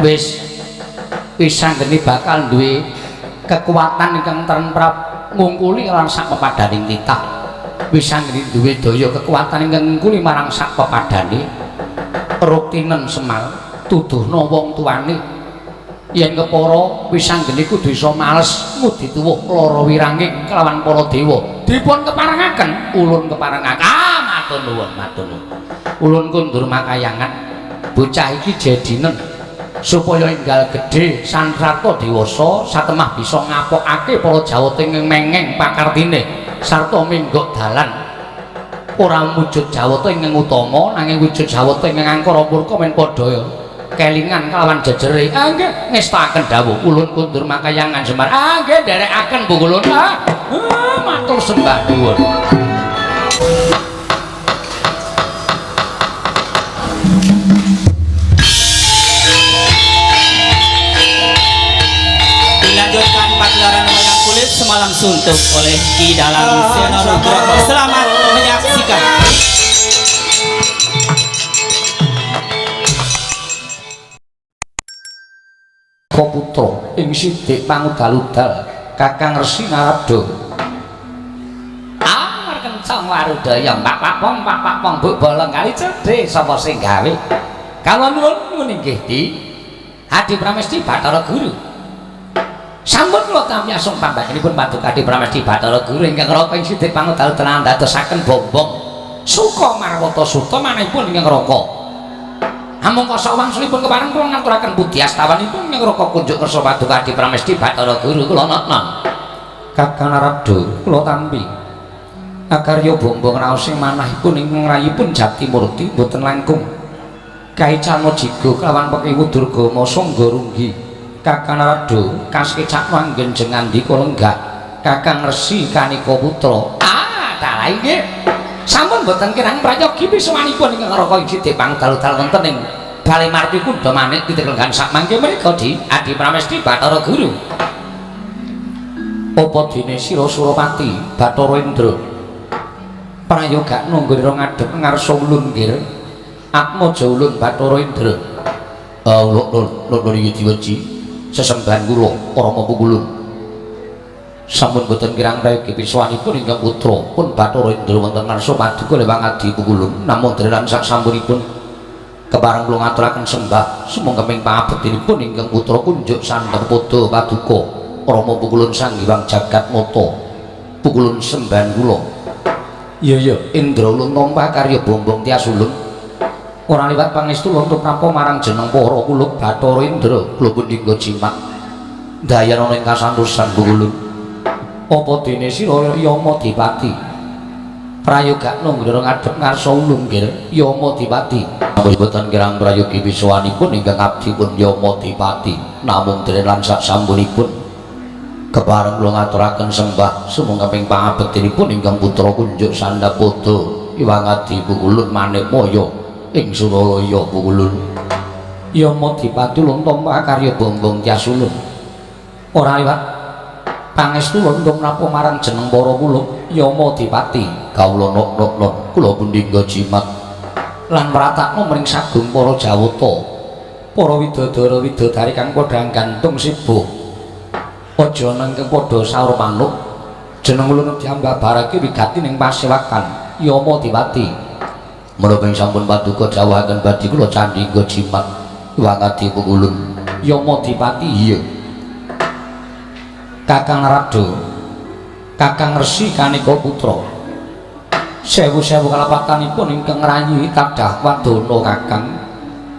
Wis wisanggeni bakal duwe kekuatan ingkang tremprap ngungkuli lan sak pepadaning titah. Wisanggeni duwe daya kekuatan ingkang ngungkuli marang sak pepadane. Ruktinen Semar tuduhna wong tuane yen kepara wisanggeni kudu iso males ngudi tuwuh lara wiranging kelawan para dewa. Dipun keparengaken, ulun keparengaken. Ah, matur nuwun, matur nuwun. Ulun kundur makayangan. Bocah iki jedinen supaya enggal gedhe sansarta dewasa satemah bisa ngapokake para Jawata ing mengeng pakartine sarta minggok dalan. Ora wujud Jawata ingkang utama nanging wujud Jawata ingkang angkara murka men padha kelingan kelawan jejere. Ah nggih, ngestakaken dawuh ulun kundur makayangan Semar. Ah nggih, nderekaken Bu Ulun. Ah, matur sembah nuwun. Dilanjutkan pagelaran wayang kulit semalam suntuk oleh Ki Dalang Seno Nugroho. Selamat menyaksikan. Putra ing sidik pangudal-udal Kakang Resi Narada. Amar kencang warudaya pak pong pak pong buk bolong kali cedhe sapa sing gawe. Kawula nuwun nuwun inggih Di Adi Pramesti Bathara Guru. Sampun kula tampi asung pambakenipun Paduka Adi Pramesti Bathara Guru ingkang raka ing sidik pangudal-udal ndadosaken bombong suka marwata suta manahipun ingkang raka. Amung kosok wangsulipun kepareng kula ngaturaken puji astawanipun ingkang raka kunjuk kersa Paduka Adi Pramesti Bathara Guru kula nokno. Kakang Narada kula tampi. Akarya bombong raos ing manahipun ingkang rayipun Jatimurti boten langkung kaicana jigo kelawan pekiwu Durgama sangga runggi. Kakang Narada kasekecak manggen jengandika lenggah Kakang Resi Kanika Putra. Ah, dalah inggih. Sampun boten kirang prayogi pisuwanipun ingkang raka ing sidik pangdal-dal wonten ing Bale Marti Kundha Manik titik lenggan sak mangke menika Di Adi Pramesti Bathara Guru. Apa dene sira Surapati Bathara Indra prayogakna nggone ngadhep ngarsa ulun nggir Atmaja ulun Bathara Indra. Ulun ulun iki diweji sesembahan kula para pungkulun. Sampun boten kirang prayogi pisuwanipun ingkang putra pun Bathara Indra wonten ngarsa paduka lewang adi pungkulun. Namung dheran sak sampunipun kepareng kula ngaturaken sembah sumangga ping pangabektinipun ingkang putra kunjuk sandheng padha paduka Rama pungkulun Sang Hyang Jagat Mata. Pungkulun sembahan kula. Iya iya Indra ulun nampa karya bombong tias ulun. Ora liwat pangestu ulun tumrapa marang jeneng para kula Bathara Indra kula pun dinggo jimat. Dayanana ing kasantosan pungkulun. Apa dene sira Yama Dipati? Prayogakna nggone ngadhep ngarsa ulun nggir Yama Dipati. Mboten kirang prayogi pisuwanipun ingkang abdi pun Yama Dipati. Namung dene lan sak sampunipun kepareng kula ngaturaken sembah sumangga ping pangabektinipun ingkang putra kunjuk sandhapada Iwang Adi pungkulun Manikmaya ing Suralaya pungkulun. Yama Dipati ulun tampa karya bombong tias ulun. Ora liwat pangestu ulun tumrapa marang jeneng para kula Yama Dipati. Kawula nok-nok kula pundhingga jimat lan mratakna mring sagung para Jawata, para widodara widodari kang padha gantung sibuk. Aja nanging padha saur manuk. Jeneng ulun diambabarake wigati ning pasewakan Yama Dipati. Menapa ing sampun paduka dawuhaken badhe kula candhingga jimat Iwang Adi pungkulun. Yama Dipati iya. Kakang Narada, Kakang Resi Kanika Putra. Sewu-sewu kalapatanipun ingkang ngrayi kadah wadana Kakang.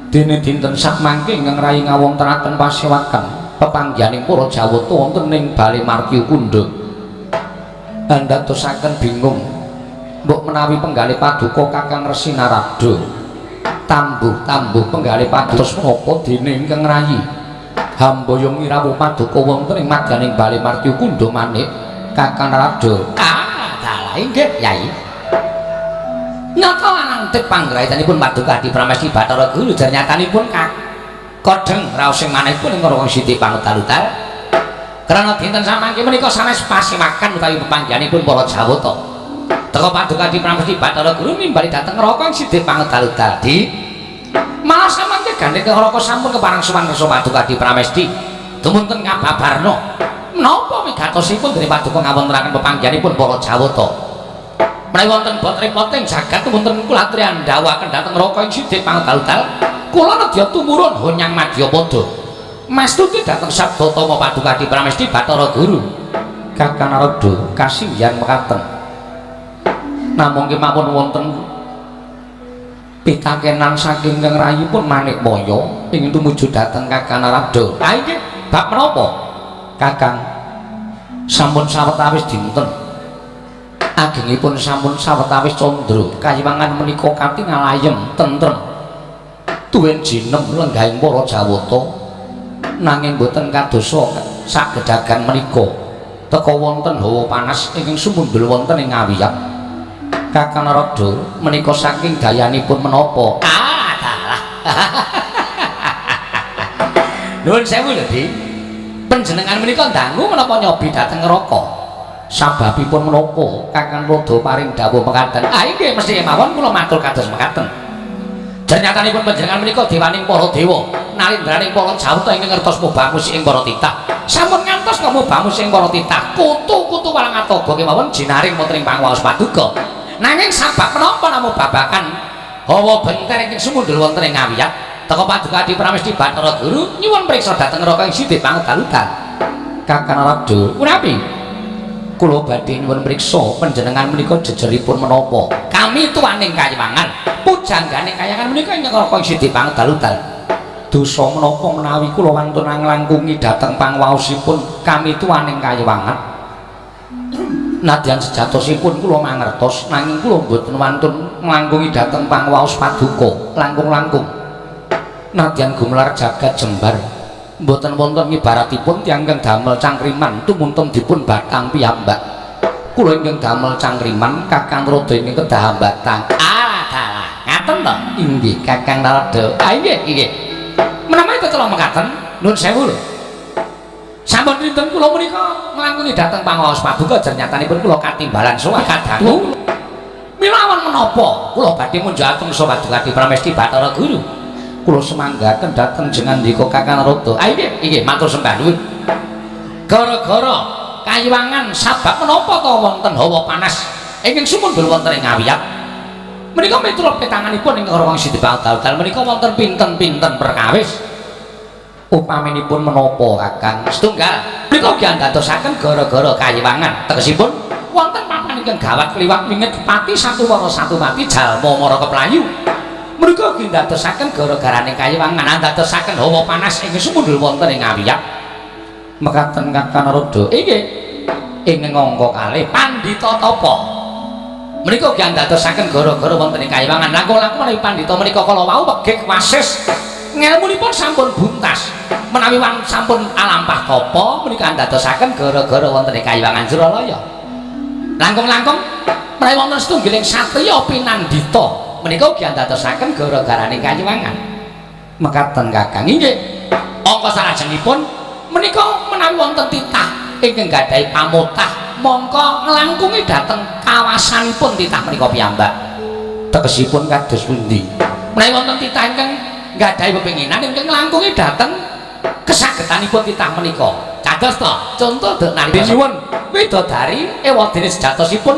Dene dinten sakmangke ingkang ngrayi ngawontenaken pasewakan pepanggihaning para Jawata wonten ing Bale Martya Kundha. Andadosaken bingung mbok menawi penggalih paduka Kakang Resi Narada tambuh-tambuh penggalih pados menapa dene ingkang ngrayi hamboyong ngirawuh paduka wonten ing madyaning Bale Martya Kundha manik Kakang Narada. Ah, dalah inggih Yai. Nyata anantip panggrahitanipun paduka Adi Pramesti Bathara Guru jernyatanipun kodheng raos sing manehipun ing Raka Siti pangudal-udal. Krana dinten samangke menika sanes pasewakan utawi pepanggihanipun para Jawata. Teka paduka Adi Pramesti Bathara Guru nimbali dhateng Raka ing Siti pangudal-udal. Di malah samangke gandeng Raka sampun kepareng sowan kersa Paduka Adi Pramesti. Dumunten kababarna menapa wigatosipun dening Paduka ngawontenaken pepanggihanipun para Jawata. Menawi wonten bot repoting jagat wonten kula aturi ndhawuhaken dhateng Raka ing Sidik Pangdal-dal, kula nedya tumurun honyang madyapada. Mastuti dhateng sabda tama Paduka Adi Pramesti Bathara Guru. Kakang Narada kasinggihan mekaten. Namung kemawon wonten pitakenan saking kang rayipun Manikmaya ingin tumuju dhateng Kakang Narada. Ha inggih, bab menapa? Kakang sampun sawetawis dinten agengipun sampun sawetawis candra kayiwangan menika katingal ayem tentrem tuwin jinem lenggahing para Jawata, nanging boten kadosa sagedagan menika teka wonten hawa panas ingkang sumundul wonten ing ngawiyat. Kakang Narada menika saking dayanipun menapa? Ah, dalah. Nuwun sewu lho, Dik. Panjenengan menika dangu menapa nyobi dhateng neraka? Sababipun menapa Kakang Narada paring dawuh mekaten? Ah, inggih mesti kemawon kula matur kados mekaten. Jernyatanipun panjenengan menika dewaning para dewa, nalindraning para Jawata ingkang ngertos mubamus ing para titah. Sampun ngantos mubamus ing para titah, kutu-kutu walang atoga kemawon jinaring wonten ing pangwaos paduka. Nanging sabab menapa namung babagan hawa benter ingkang sumundul wonten ing ngawiyat, teka Paduka Adi Pramesti Bathara Guru nyuwun priksa dhateng neraka ing Sidik Pangdal-dal. Kakang Narada, punapi? Kula badhe nyuwun priksa panjenengan menika jejeripun menapa? Kami tuaning kayiwangan, pujangganing kayangan menika ing neraka ing Sidik Pangdal-dal. Dosa menapa menawi kula wantun nglangkungi dhateng pangwaosipun kami tuaning kayiwangan? Nadyan sejatosipun kula mangertos, nanging kula mboten wantun nglangkungi dhateng pangwaos paduka, langkung-langkung. Nadyan gumelar jagat jembar, mboten wonten ngibaratipun tiyang ingkang damel cangkriman tumuntun dipun batang piyambak. Kula ingkang damel cangkriman, Kakang Narada ingkang kedah batang. Ah, dalah. Ngaten to? Inggih, Kakang Narada. Ah, inggih, inggih. Menawi tetela mekaten, nuwun sewu lho. Sampun dinten kula menika nglangkungi dhateng pangwaos paduka, jernyatanipun kula katimbalan sowan kadangu. Mila awan menapa kula badhe munjakaken sa Paduka Adi Pramesti Bathara Guru. Kula semanggaken dhateng jengandika Kakang Narada. Ah, inggih, inggih, matur sembah nuwun. Gara-gara kayiwangan sabab menapa to wonten hawa panas ingkang sumundul wonten ing ngawiyat. Menika miturut petanganipun ing Raka Sidi Pangdal menika wonten pinten-pinten perkawis. Upaminipun menapa Kakang? Setunggal menika ugi andadosaken gara-gara kayiwangan. Tegesipun wonten papan ingkang gawat kliwat winget pati satu wara satu mati jalma mara keplayu. Menika ugi ndadosaken gara-garane kayiwangan andadosaken hawa panas ingkang sumundul wonten ing ngawiyat. Mekaten Kakang Narada. Inggih. Ing angka kalih pandhita tapa. Menika ugi andadosaken gara-gara wonten ing kayiwangan. Langkung-langkung menawi pandhita menika kala wau wegik wasis ngelmunipun sampun buntas. Menawi sampun alampah tapa menika andadosaken gara-gara wonten ing kayiwangan Suralaya. Langkung-langkung menawi wonten setunggiling satriya pinandhita menika ugi andadosaken gara-garane kayiwangan. Mekaten Kakang. Inggih. Angka salajengipun menika menawi wonten titah ingkang gadhahi pamotah mongko nglangkungi dhateng kawasanipun titah menika piyambak. Tegesipun kados pundi? Menawi wonten titah ingkang gadhahi pepinginan ingkang nglangkungi dhateng kesagetanipun titah menika. Cados to, contoh dek nalika nyuwun widodari ewadene sejatosipun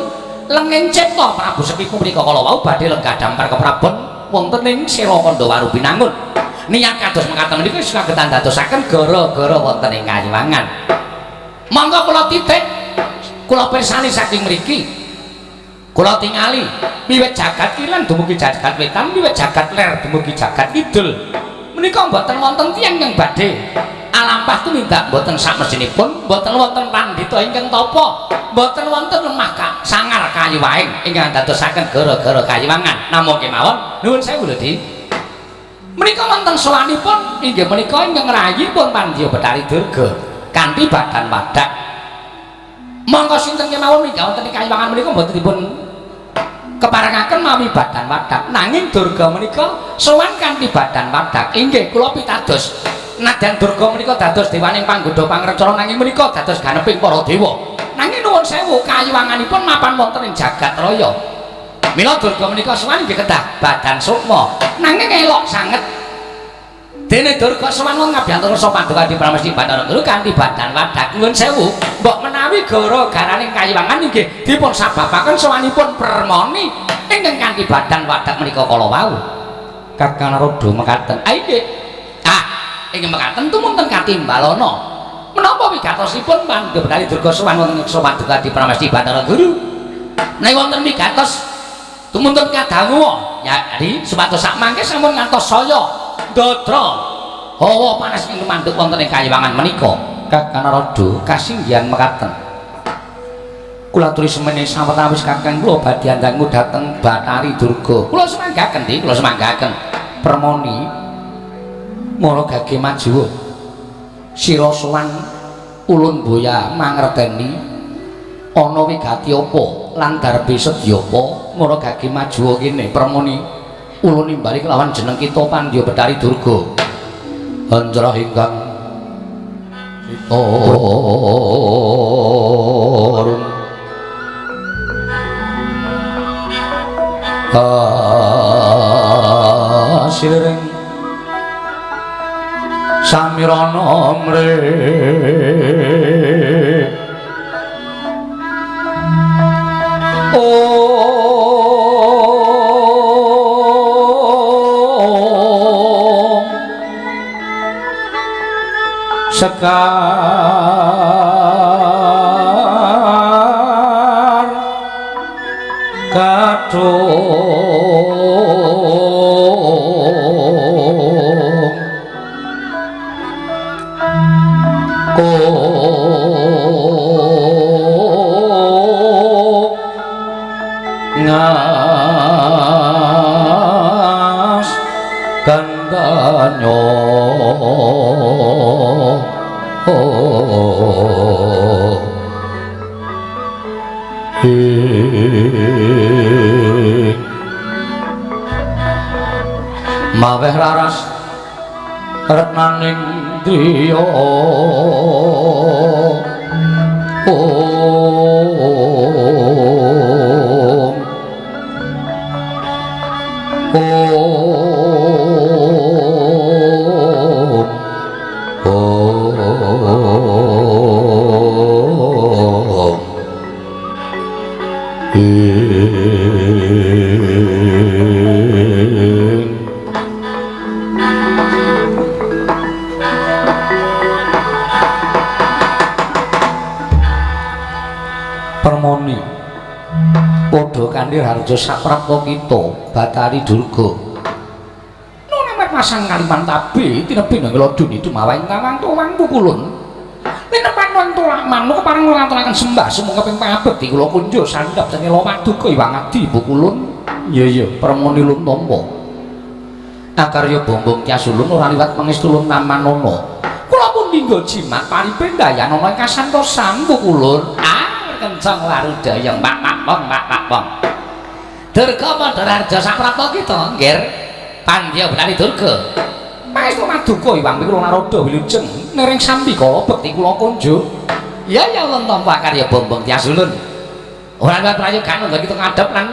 lenging cipta Prabu Sekipu menika kala wau badhe lenggah dampar keprabon wonten ing Sela Kandha Binangun. Niat kados mekaten menika saged andadosaken gara-gara wonten ing kayiwangan. Monggo kula titik, kula pirsani saking mriki. Kula tingali wiwit jagat kilen dumugi jagat wetan, wiwit jagat ler dumugi jagat kidul. Menika mboten wonten tiyang ingkang badhe alampah tumindak mboten sakmestinipun, mboten wonten pandhita ingkang tapa, mboten wonten lemah sangar kayu waing ingkang dadosaken gara-gara kayiwangan. Namung kemawon nuwun sewu lho, Dik. Menika wonten sowanipun inggih menika ingkang ngrayipun Pandya Betari Durga kanthi badan wadak. Monggo sinten kemawon minggah wonten ing kayiwangan menika mboten dipun keparengaken mawi badan wadak. Nanging Durga menika sowan kanthi badan wadak. Inggih kula pitados. Nadyan Durga menika dados dewaning panggodha pangrencana nanging menika dados ganeping para dewa. Nanging nuwun sewu kayiwanganipun mapan wonten ing jagat raya. Mila Durga menika sowan inggih kedah badan sukma. Nanging elok sanget. Dene Durga sowan wong ngabiyantara Paduka Adi Pramesti Bathara Guru kanthi badan wadak. Nuwun sewu, mbok menawi gara-garaning kayiwangan inggih dipun sababaken sowanipun Permoni ingkang kanthi badan wadak menika kala wau. Kakang Narada mekaten. Ah inggih. Ah, ingkang mekaten tumunten katimbalana. Menapa wigatosipun Pandya Betari Durga sowan wonten ing Paduka Adi Pramesti Bathara Guru? Menawi wonten wigatos tumunten kadangu ya adi supados sakmangke sampun ngantos saya ndadra hawa panas ing manduk wonten ing kayiwangan menika. Kakang Narada kasinggihan mekaten. Kula aturi semene sawetawis kakang kula badhe andangu dhateng Bathari Durga. Kula semanggaken, Dik, kula semanggaken. Permoni mara gage majuwa. Sira sowan ulun boya mangerteni ana wigati apa lan darbe sedya apa mara gage majuwa kene. Permoni ulun nimbali kelawan jeneng kita Pandya Betari Durga. Anjrah ingkang sitorun asiring samirana mre sekar kathung ngas gandanyo maweh raras retnaning driya om om om ing Permoni padha kanthi harja saprapta kita Bathari Durga. Nunamet masang kaliman tabe tinebi nang lodun itu mawaing tawang tuwang pukulun. Linepan nang tolak manuk kepareng ngaturaken sembah sumangga ping pangabekti kula kunjuk sandhap senela paduka Iwang Adi pukulun. Iya iya Permoni lun tampa. Akarya bombong kyasulun ora liwat pangestulun tamanana. Kula pun minggo jimat paribendhayanana ing kasantosan pukulun. Ah kencang warudaya mak mak pong mak mak pong. Durga padha harja saprapta kita nggih Pandya Betari Durga. Pangestu maduka Iwang Kula Narada wilujeng nering sambi kala bekti kula kunjuk. Ya ya ulun tampa karya bombong tiasulun. Ora liwat prayogana nggon kita ngadhep lan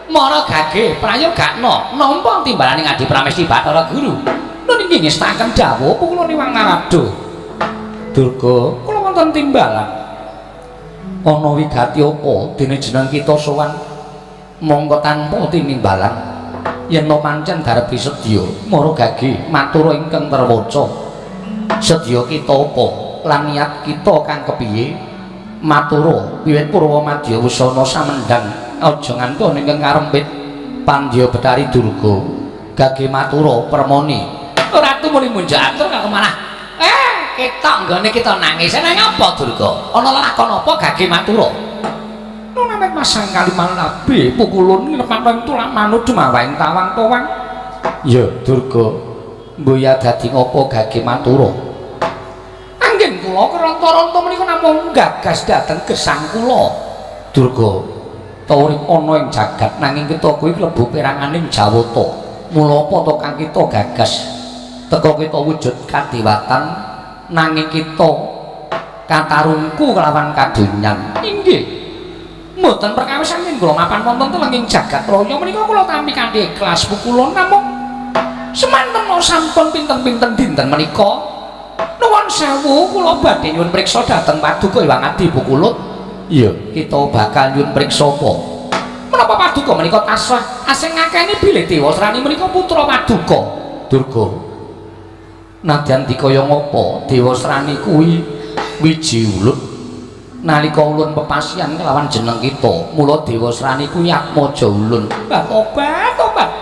mara gage prayogana nampa timbalane Adi Pramesti Bathara Guru. Nun inggih ngestaken dawuh kula niwang Narada. Durga kula wonten timbalan. Ana wigati apa dene jeneng kita sowan mongko tanpa tinimbalan yen no pancen darbi sedya mara gage matur ingkang terwaca sedya kita apa lan niat kita kang kepiye matura wiwit purwa madya wusana samendhang aja nganti ana ingkang karempit Pandya Betari Durga gage matura Permoni ora tumuli munjak atur kok malah ketok nggone kita nangis. Nang apa Durga? Ana lakon apa gage matura? Nunamet masang kaliman nabi pukulun lepat tulak manut dumawaing tawang-tawang. Ya Durga, mboya dadi ngopo gage matura? Anggen kula keronta-ronta menika namung gagas dhateng gesang kula. Durga, ta urip ana ing jagat nanging kita kuwi klebu peranganing Jawata. Mula apa to kang kita gagas teka kita wujud kadewatan nanging kita katarungku kelawan kadonyan. Inggih. Mboten perkawis anggen kula mapan wonten telenging jagat raya menika kula tampi kanthi ikhlas pukulun namung semanten sampun pinten-pinten dinten menika. Nuwun sewu, kula badhe nyuwun priksa dhateng Paduka Hyang Adi Pukulut. Iya, kita bakal nyuwun priksa apa? Menapa Paduka menika tasih asing ngakeni bilih Dewasrani menika putra Paduka Durga? Nadyan dikaya ngapa Dewasrani kuwi wiji ulun nalika ulun pepasian kelawan jeneng kita, mula Dewasrani kuwi atmaja ulun. Tobat, tobat.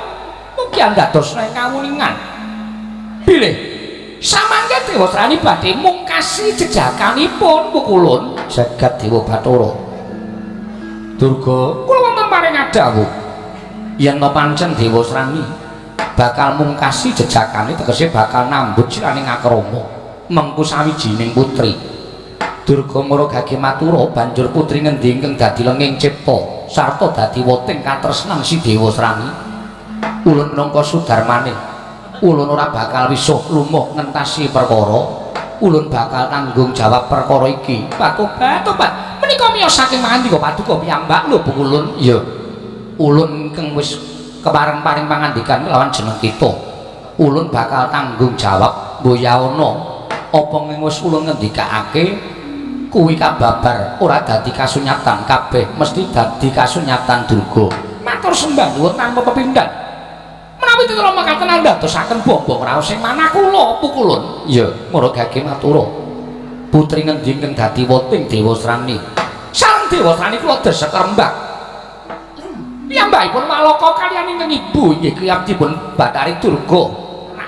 Mugi andados kawuningan bilih samangke Dewasrani badhe mungkasi jejakanipun Pukulun jagat Dewa Bathara. Durga, kula wonten paring dawuh yen to pancen Dewasrani bakal mungkasi jejakane, tegese bakal nambut siraning akrama mengku sawijining putri. Durga mara gage matura, banjur putri ngendi ingkang dadi lenging cipta sarta dadi woting katresnan si Dewasrani? Ulun minangka sudarmane, ulun ora bakal wisuh lumuh ngentasi perkara. Ulun bakal tanggung jawab perkara iki. Tobat, tobat. Menika miyos saking pangandika Paduka piyambak lho, Pukulun. Iya, ulun ingkang wis kepareng-paring pangandikan lawan jeneng kita, ulun bakal tanggung jawab. Mboyaana apa sing wis ulun ngendikake kuwi kababar ora dadi kasunyatan, kabeh mesti dadi kasunyatan. Durga, matur sembah nuwun tanpa pepindhan. Menawi tetela mekaten andadosaken bombong raos sing manah kula, Pukulun. Iya, mara gage matura, putri ngendi ingkang dadi woting Dewasrani? Sareng Dewasrani kula desek rembak piyambakipun Walaka kaliyan ingkang ibu inggih kiyaptipun Bathari Durga.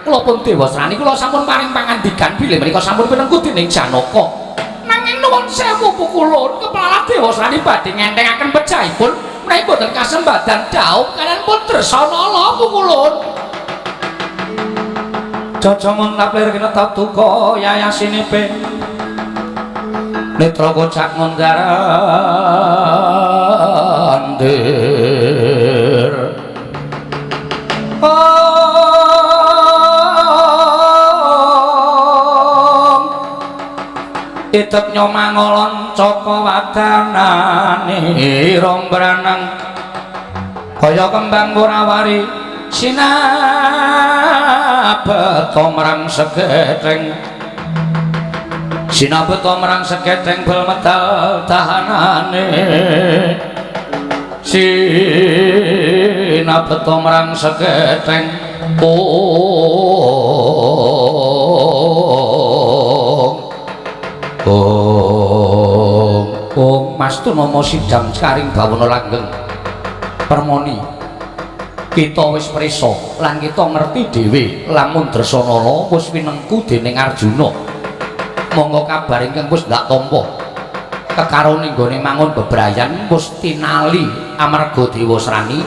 Kula pun Dewasrani kula sampun paring pangandikan bilih menika sampun pinengku dening Janaka. Nanging nuwun sewu, Pukulun, kepala Dewasrani badhe ngentengaken pejahipun menawi boten kasembadan dhaup kaliyan pun Dresanala, Pukulun. Jajamun taplir kinetap duka yayasinipe netra kocak ngundar andir. Om itep nyomangolon caka wadanane rombranang kaya kembang wurawari sinabeta marang segetheng, sinabeta marang segetheng bel medal tahanane, sinabeta marang segetheng. Ong ong ong. Mas Tunama sidang karing bawana langgeng. Permoni, kita wis prisa lan kita ngerti dhewe lamun Dresanala wis winengku dening Arjuna. Monggo kabar ingkang wis ndak tampa kekarone nggone mangun bebrayan wis tinali amarga Dewasrani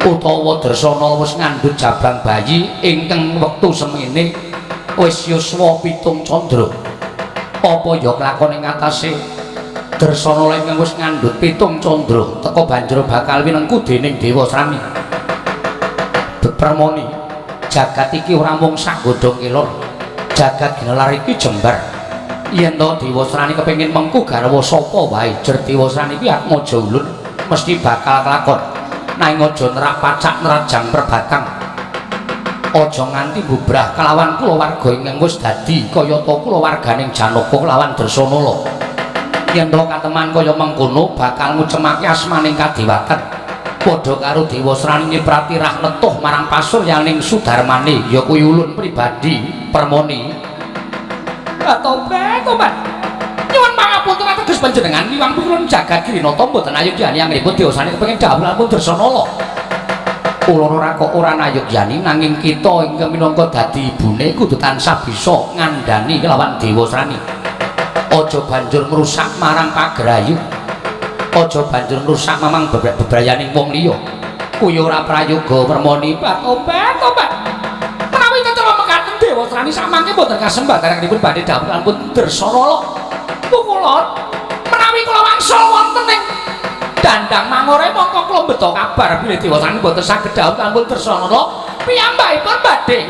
utawa Dresanala wis ngandhut jabang bayi ingkang wektu semene wis yuswa 7 candra. Apa ya kelakon ing atase Dresanala ingkang wis ngandhut 7 candra teka banjur bakal winengku dening Dewasrani? Permoni, jagat iki ora mung sak godhong kelor, jagat ginelar iki jembar. Yen to Dewasrani kepengin mengku garwa sapa wae, jer Dewasrani iki atmaja ulun, mesti bakal kelakon. Nanging aja nerak pacak nerajang perbatang, aja nganti bubrah kelawan kulawarga ingkang wis dadi kayata kulawarganing Janaka kelawan Dresanala. Yen to kateman kaya mengkono bakal ngucemake asmaning kadewatan, padha karo Dewasrani nyiprati rah letuh marang pasuryaning Sudarmane, ya kuwi ulun pribadi, Permoni. Tobat, tobat. Nyuwun pangapunten ateges panjenengan liwang purun jagat Girinata mboten ayogyani angripun Dewasrani kepengin dhawuh lamun Dresanala. Ulun ora kok ora nayogyani, nanging kita ingkang minangka dadi ibune kudu tansah bisa ngandhani kelawan Dewasrani. Aja banjur ngrusak marang pagrayu, aja banjur ngrusak mamang bebrayaning wong liya. Kuwi ora prayoga, Permoni. Tobat, tobat. Menawi tetela mekaten Dewasrani samangke mboten kasembatanipun badhe dhawuh pun Dresanala. Pukulon, menawi kula wangsul wonten ing Dandang Mangore mongko kula mbeta kabar bilih Dewasrani mboten saged dhawuh pun Dresanala, piyambakipun badhe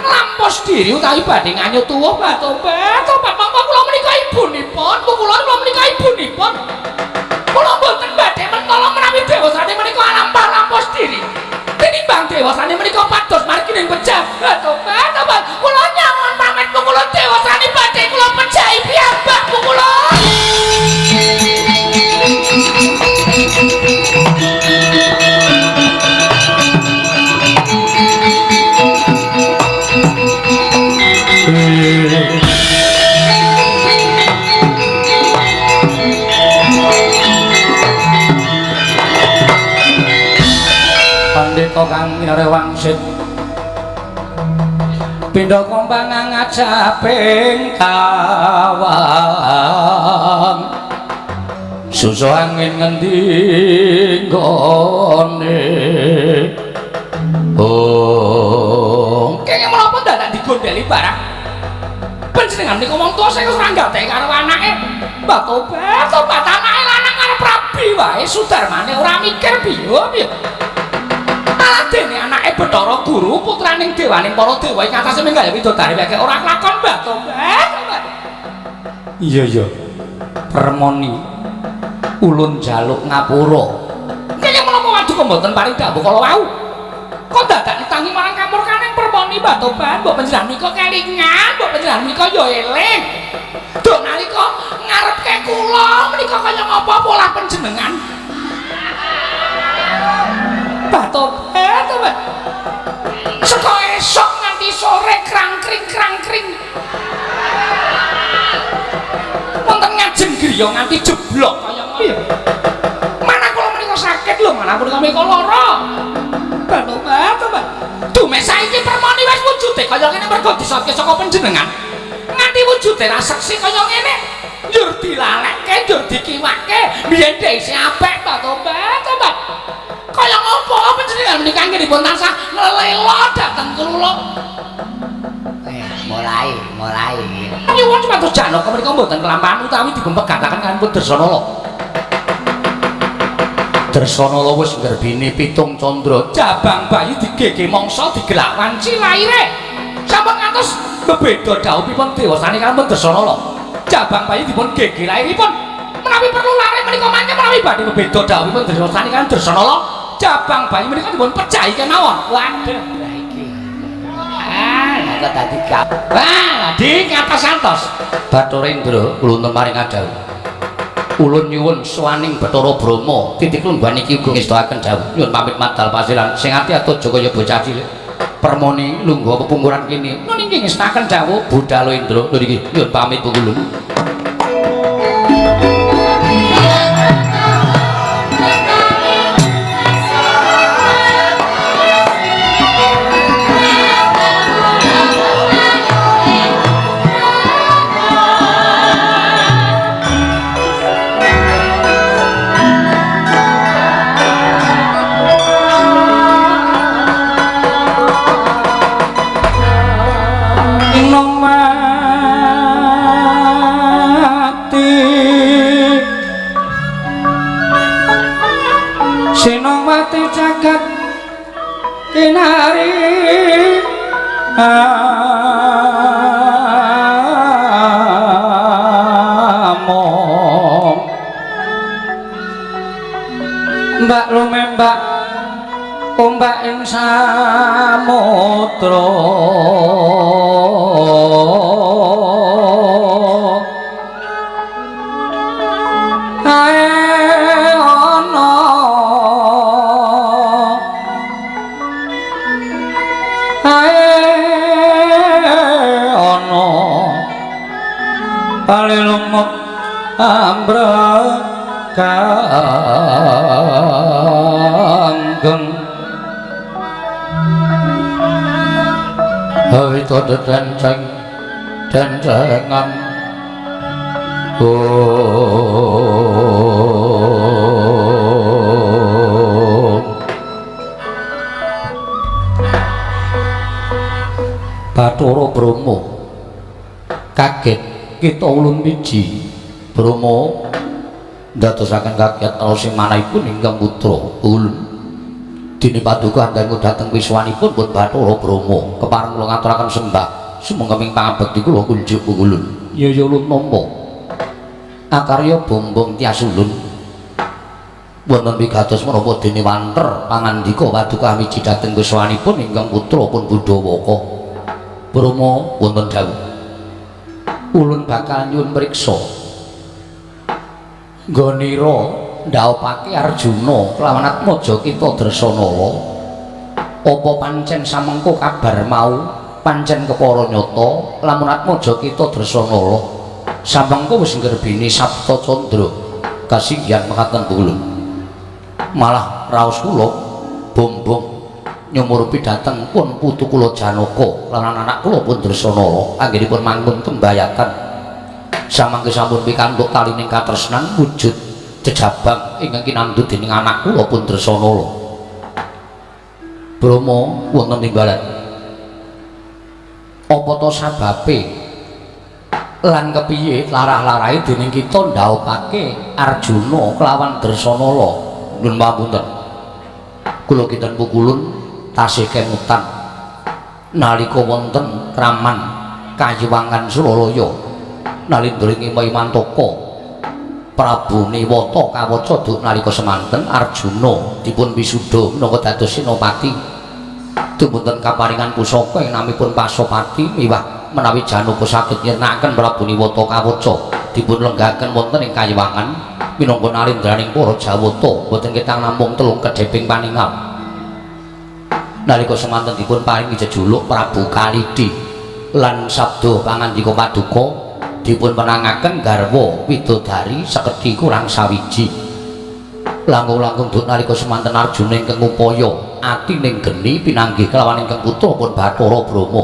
nglampos diri utawi badhe nganyut tuwuh. Tobat, tobat. Mongko kula menika ibunipun, pukulon, kula menika ibunipun. Kula mboten badhe mentala menawi Dewasrani menika alampah lampos diri. Tinimbang Dewasrani menika pados margi dening pecah. Tobat, tobat. Kula nyawon pamit kula dewasane badhe kula pejahi piyambak kula. Pandhita kang minare wangsit pindha kompang ngajaping kawang susu angin ngendi nggone. Oh, kenging menapa dadak digondheli barang panjenengan menika wong tuwa sing ora nggatehi karo anake. Mbah tobat, tobat anake lanang arep rabi wae Sudarmane ora mikir piye piye. Malah dene anake Bathara Guru putraning dewaning para dewa ing atase minggah widodari weke ora kelakon. Mbah tobat, tobat. Iya iya. Permoni ulun jaluk ngapura. Kenging menapa waduka mboten paring dawuh kala wau? Kok dadak ditangi marang kamurkaning Permoni. Mbah tobat, mbok panjenengan menika kelingan, mbok panjenengan menika ya eling. Duk nalika ngarepke kula menika kaya ngapa polah panjenengan. Mbah tobat, tobat. Saka esuk nganti sore krangkring-krangkring. Wonten ngajeng griya nganti jeblok kaya ngono. Mana kula menika sakit lho, mana kula menika lara. Mbah tobat, tobat. Dume saiki Permoni wis wujude kaya ngene mergo disotke saka panjenengan. Nganti wujude ra seksi kaya ngene. Njur dilalekke, njur dikiwake, biyen dhek isih apik. Mbah tobat, tobat. Kaya ngopo panjenengan menika anggenipun tansah nglelo dhateng kula. Mulai, mulai. Nyuwun supados Janaka menika mboten kelampahan utawi dipun pegataken kaliyan pun Dresanala. Dresanala wis nggerbini pitung candra, jabang bayi digege mangsa digelak wanci laire. Sampun ngantos bebeda dhawuhipun dewasane kaliyan pun Dresanala. Jabang bayi dipun gege lairipun. Menawi perlu lare menika mangke menawi badhe bebeda dhawuhipun dewasane kaliyan Dresanala, jabang bayi menika dipun pejahi kemawon. Waduh, lah iki. Ah, kok dadi gap. Wah, di ngatos-antos. Bathara Indra kula maring adhawuh. Ulun nyuwun sowaning Bathara Brahma, titik lungguhan iki uga ngestakaken dawuh. Nyuwun pamit madal pasiran sing ati aja kaya bocah cilik. Permoni lungguh pepungkuran kene. Nun inggih ngestakaken dawuh Budhalo Indra. Lho niki nyuwun pamit kula. Sinowati jagat kinari among mbak lumembak ombak ing samudra palilumut ambrekanggeng hawita dedenceng dencengan Bathara Brahma kaget kita ulun miji Brahma ndadosaken kaget sing manahipun ingkang putra ulun dene paduka anggenipun dhateng wiswanipun pun Bathara Brahma kepareng kula ngaturaken sembah sumangga ing pangabekti kula kunjuk ulun. Ya ya ulun nampa akarya bombong tias ulun. Wonten wigatos menapa dene wanter pangandika paduka miji dhateng geswanipun ingkang putra pun Budawaka. Brahma wonten dawuh. Ulun bakal nyuwun priksa. Nggonira ndhaopake Arjuna kelawan Atmaja kita Dresanala. Apa pancen samengko kabar mau pancen kepara nyata lamun Atmaja kita Dresanala samengko wis nggerbini Sapta Candra kasinggihan mekaten ulun. Malah raos kula bombong nyumurupi dhateng pun putu kula Janaka lan anak kula pun Dresanala anggenipun mangkun tembayatan samangke sampun pikantuk talining katresnan wujud jejabang ingkang kinandhut dening anak kula pun Dresanala. Brahma wonten timbalan. Apa to sababe lan kepiye larah-larahe dening kita ndhaopake Arjuna kelawan Dresanala? Nyuwun pamunten. Kula kinten pukulun tasih kemutan nalika wonten kraman Kayiwangan Suralaya nalindra ing Mantaka Prabu Niwata kawaca duk nalika semanten Arjuna dipun wisuda minangka dados senopati dumunten kaparingan pusaka ing namipun Pasopati miwah menawi Janaka saged nyirnakaken Prabu Niwata kawaca dipun lenggahaken wonten ing Kayiwangan minangka nalindraning para Jawata boten ketang namung telung kedheping paningal. Nalika semanten dipun paringi jejuluk Prabu Kalidhi lan sabda pangandika paduka dipun menangaken garwa widodari sekedhi kurang sawiji. Langkung-langkung duk nalika semanten Arjuna ingkang ngupaya atining geni pinanggih kelawan ingkang putra pun Bathara Brahma.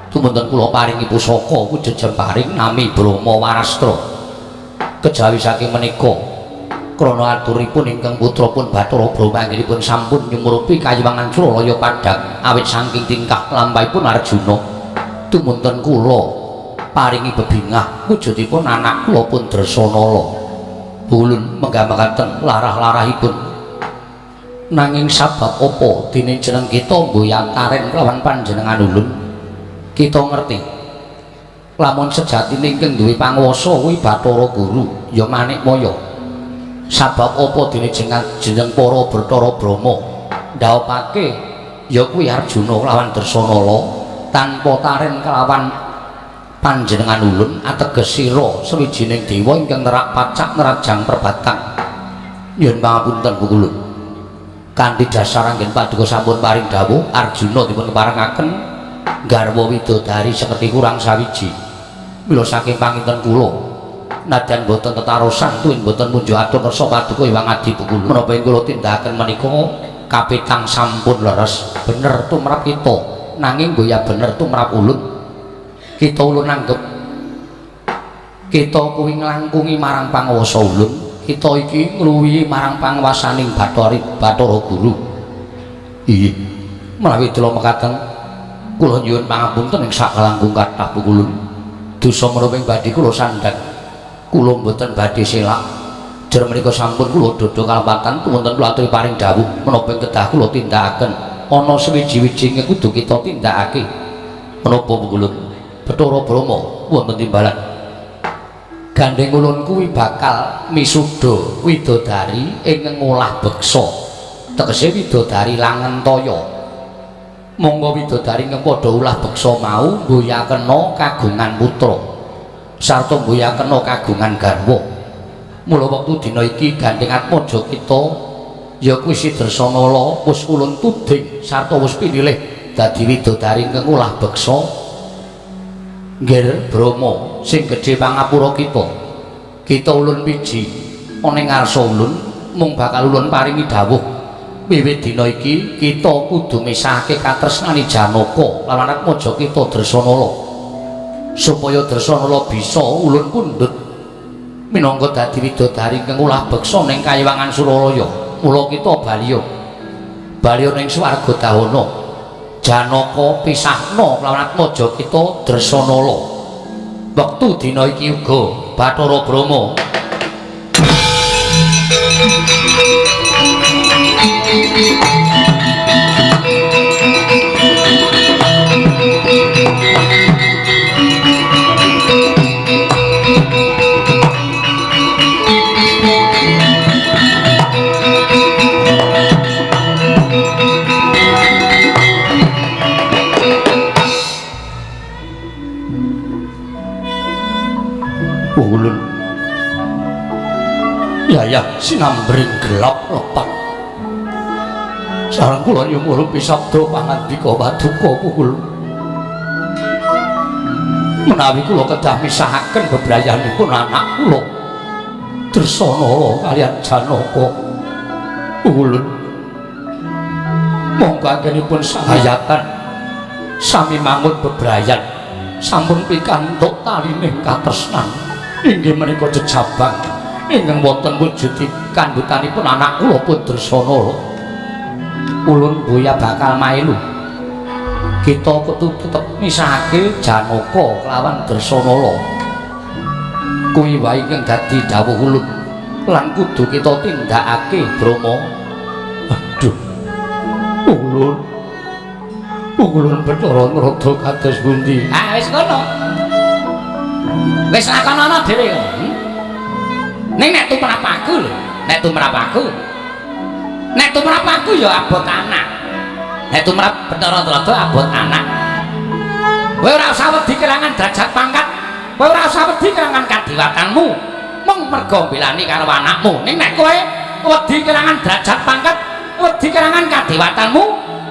Tumunten kula paringi pusaka wujud jemparing nami Brahma Warastra. Kejawi saking menika krana aturipun ingkang putra pun Bathara Brahma anggenipun sampun nyumurupi kayiwangan Suralaya padhang awit saking tingkah lampahipun Arjuna. Tumunten kula paringi bebingah wujudipun anak kula pun Dresanala. Ulun menggambaraken larah-larahipun. Nanging sabab apa dene jeneng kita mboyataren kelawan panjenengan ulun? Kita ngerti lamun sejatine ingkang duwe panguwasa kuwi Bathara Guru ya Manikmaya. Sabab apa dene jeneng para Bathara Brahma ndhaopake ya kuwi Arjuna lawan Dresanala tanpa taren kelawan panjenengan ulun ateges sira sawijining dewa ingkang nerak pacak nerajang perbatang. Nyuwun pangapunten ulun. Kanthi dasar anggen paduka sampun paring dawuh Arjuna dipun keparengaken garwa widodari sekedhi kurang sawiji. Mila saking panginten kula nadyan boten tetarosan tuwin boten munjuk atur kersa paduka Hyang Adi Bukulu. Menapa ing kula tindakaken menika kapitang sampun leres bener tumrap kita nanging goya bener tumrap ulun. Kita ulun anggep kita kuwi nglangkungi marang panguwasa ulun, kita iki ngluwihi marang panguwasaning Bathara Guru. Iya, menawi dela mekaten kula nyuwun pangapunten ing sakalangkung kathah pukulun. Dosa menapa ing badhe kula sandhang, kula mboten badhe selak. Jer menika sampun kula dodho kalepatan wonten kula aturi paring dawuh menapa ing kedah kula tindakaken. Ana sewiji-wiji ing kudu kita tindakake. Menapa pukulun? Bathara Brahma wonten timbalan. Gandeng ulun kuwi bakal misuda widodari ing ngolah beksa. Tegese widodari langentaya. Monggo widodari ingkang padha ulah beksa mau mboyakena kagungan putra sarta mboyakena kagungan garwa. Mula wektu dina iki gandeng Atmaja kita ya kuwi si Dresanala wis ulun tuding sarta wis pinilih dadi widodari ingkang ulah beksa. Nggir Brahma sing gedhe pangapura kita. Kita ulun wiji ana ing ngarsa ulun mung bakal ulun paringi dawuh wiwit dina iki kita kudu misahake katresnane Janaka lawan Atmaja kita Dresanala supaya Dresanala bisa ulun pundhut minangka dadi widodari ingkang ulah beksa ning kayiwangan Suralaya. Mula kita baliya baliya ning swarga dahana. Janaka pisahna lawan Atmaja kita Dresanala. Wektu dina iki uga Bathara Brahma Ulun yayah sinambring gelap lepat. Sareng kula nyumurupi sabda pangandika paduka pukul. Menawi kula kedah misahaken bebrayanipun anak kula Dresanala kaliyan Janaka. Ulun monggo anggenipun sahayatan sami mangun bebrayan sampun pikantuk talining katresnan inggih menika jejabang ingkang wonten wujud kandhutanipun anak kula pun Dresanala. Ulun boya bakal mailu. Kita kudu tetep misahake Janaka kelawan Dresanala. Kuwi wae ingkang dadi dawuh ulun lan kudu kita tindakake, Brama. Aduh. Ulun. Ulun Bathara Narada kados pundi? Ah wis ngono. Wis lakonono dhewe kok. Ning nek tumrap aku lho, nek tumrap aku. Nek tumrap aku ya abot anak. Nek tumrap Bathara Narada abot anak. Kowe ora usah wedi kelangan derajat pangkat. Kowe ora usah wedi kelangan kadiwatanmu. Mung mergo mbelani karo anakmu. Ning nek kowe wedi kelangan derajat pangkat, wedi kelangan kadiwatanmu,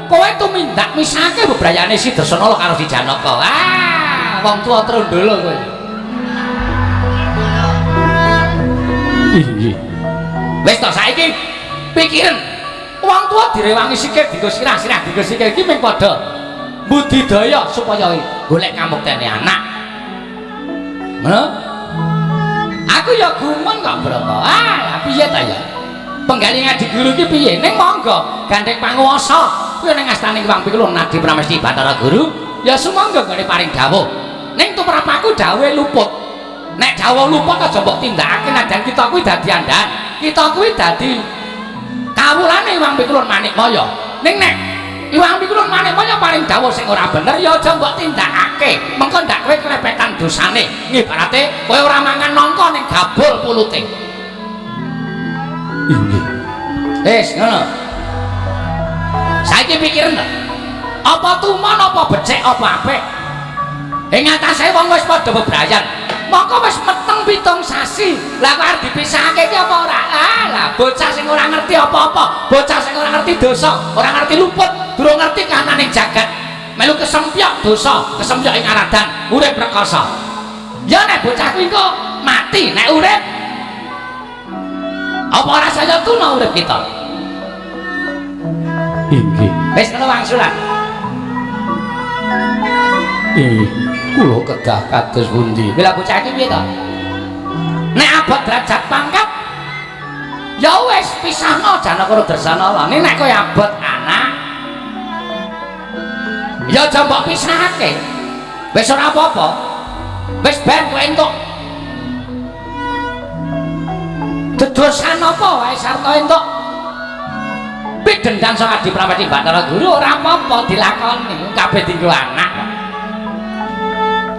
kowe tumindak misake bebrayane si Dresanala karo si Janaka. Ah, wong tuwa trondolo kowe. Inggih. Wis to saiki pikiren. Wong tuwa direwangi sikil dienggo sirah, sirah dienggo sikil iki mung padha budidaya supaya golek kamuktene anak. Ngono? Aku ya gumun kok, Brama. Ah, piye ta ya? Penggali ngaji guru iki piye? Ning monggo gandeng panguwasa. Kuwi ning astane Hyang Pikulun Nadi Pramesti Bathara Guru, ya sumangga nggone paring dawuh. Ning tumrap aku dawuhe luput. Nek dawuh luput aja mbok tindakake najan kita kuwi dadi andahan. Kita kuwi dadi kawulane Hyang Pikulun Manikmaya. Ning nek Hyang Pikulun Manikmaya paring dawuh sing ora bener ya aja mbok tindakake. Mengko ndak kowe klepetan dosane. Ngibarate kowe ora mangan nangka ning gabul pulute. Inggih. Wis ngono. Saiki pikiren to. Apa tumon apa becik apa apik? Ing atase wong wis padha bebrayan. Mongko wis meteng 7 sasi. Lah kok arep dipisahake iki apa ora? Ah, lah bocah sing ora ngerti apa-apa, bocah sing ora ngerti dosa, ora ngerti luput, durung ngerti kahanane jagat. Melu kesempyok dosa, kesempyok ing aradan, urip rekoso. Ya nek bocah kuwi engko mati, nek urip apa ora saya tuna urip kita? Inggih. Wis ngono wangsulan. Inggih. Kula kedah kados pundi? Lah bocah iki piye to? Nek abot derajat pangkat ya wis pisahno Janaka karo Dresanala. Ning nek kowe abot anak ya aja mbok pisahake. Wis ora apa-apa. Wis ben kowe entuk dedosan apa wae sarta entuk pidhendan saka Adi Pramesti Bathara Guru ora apa-apa dilakoni kabeh dienggo anak.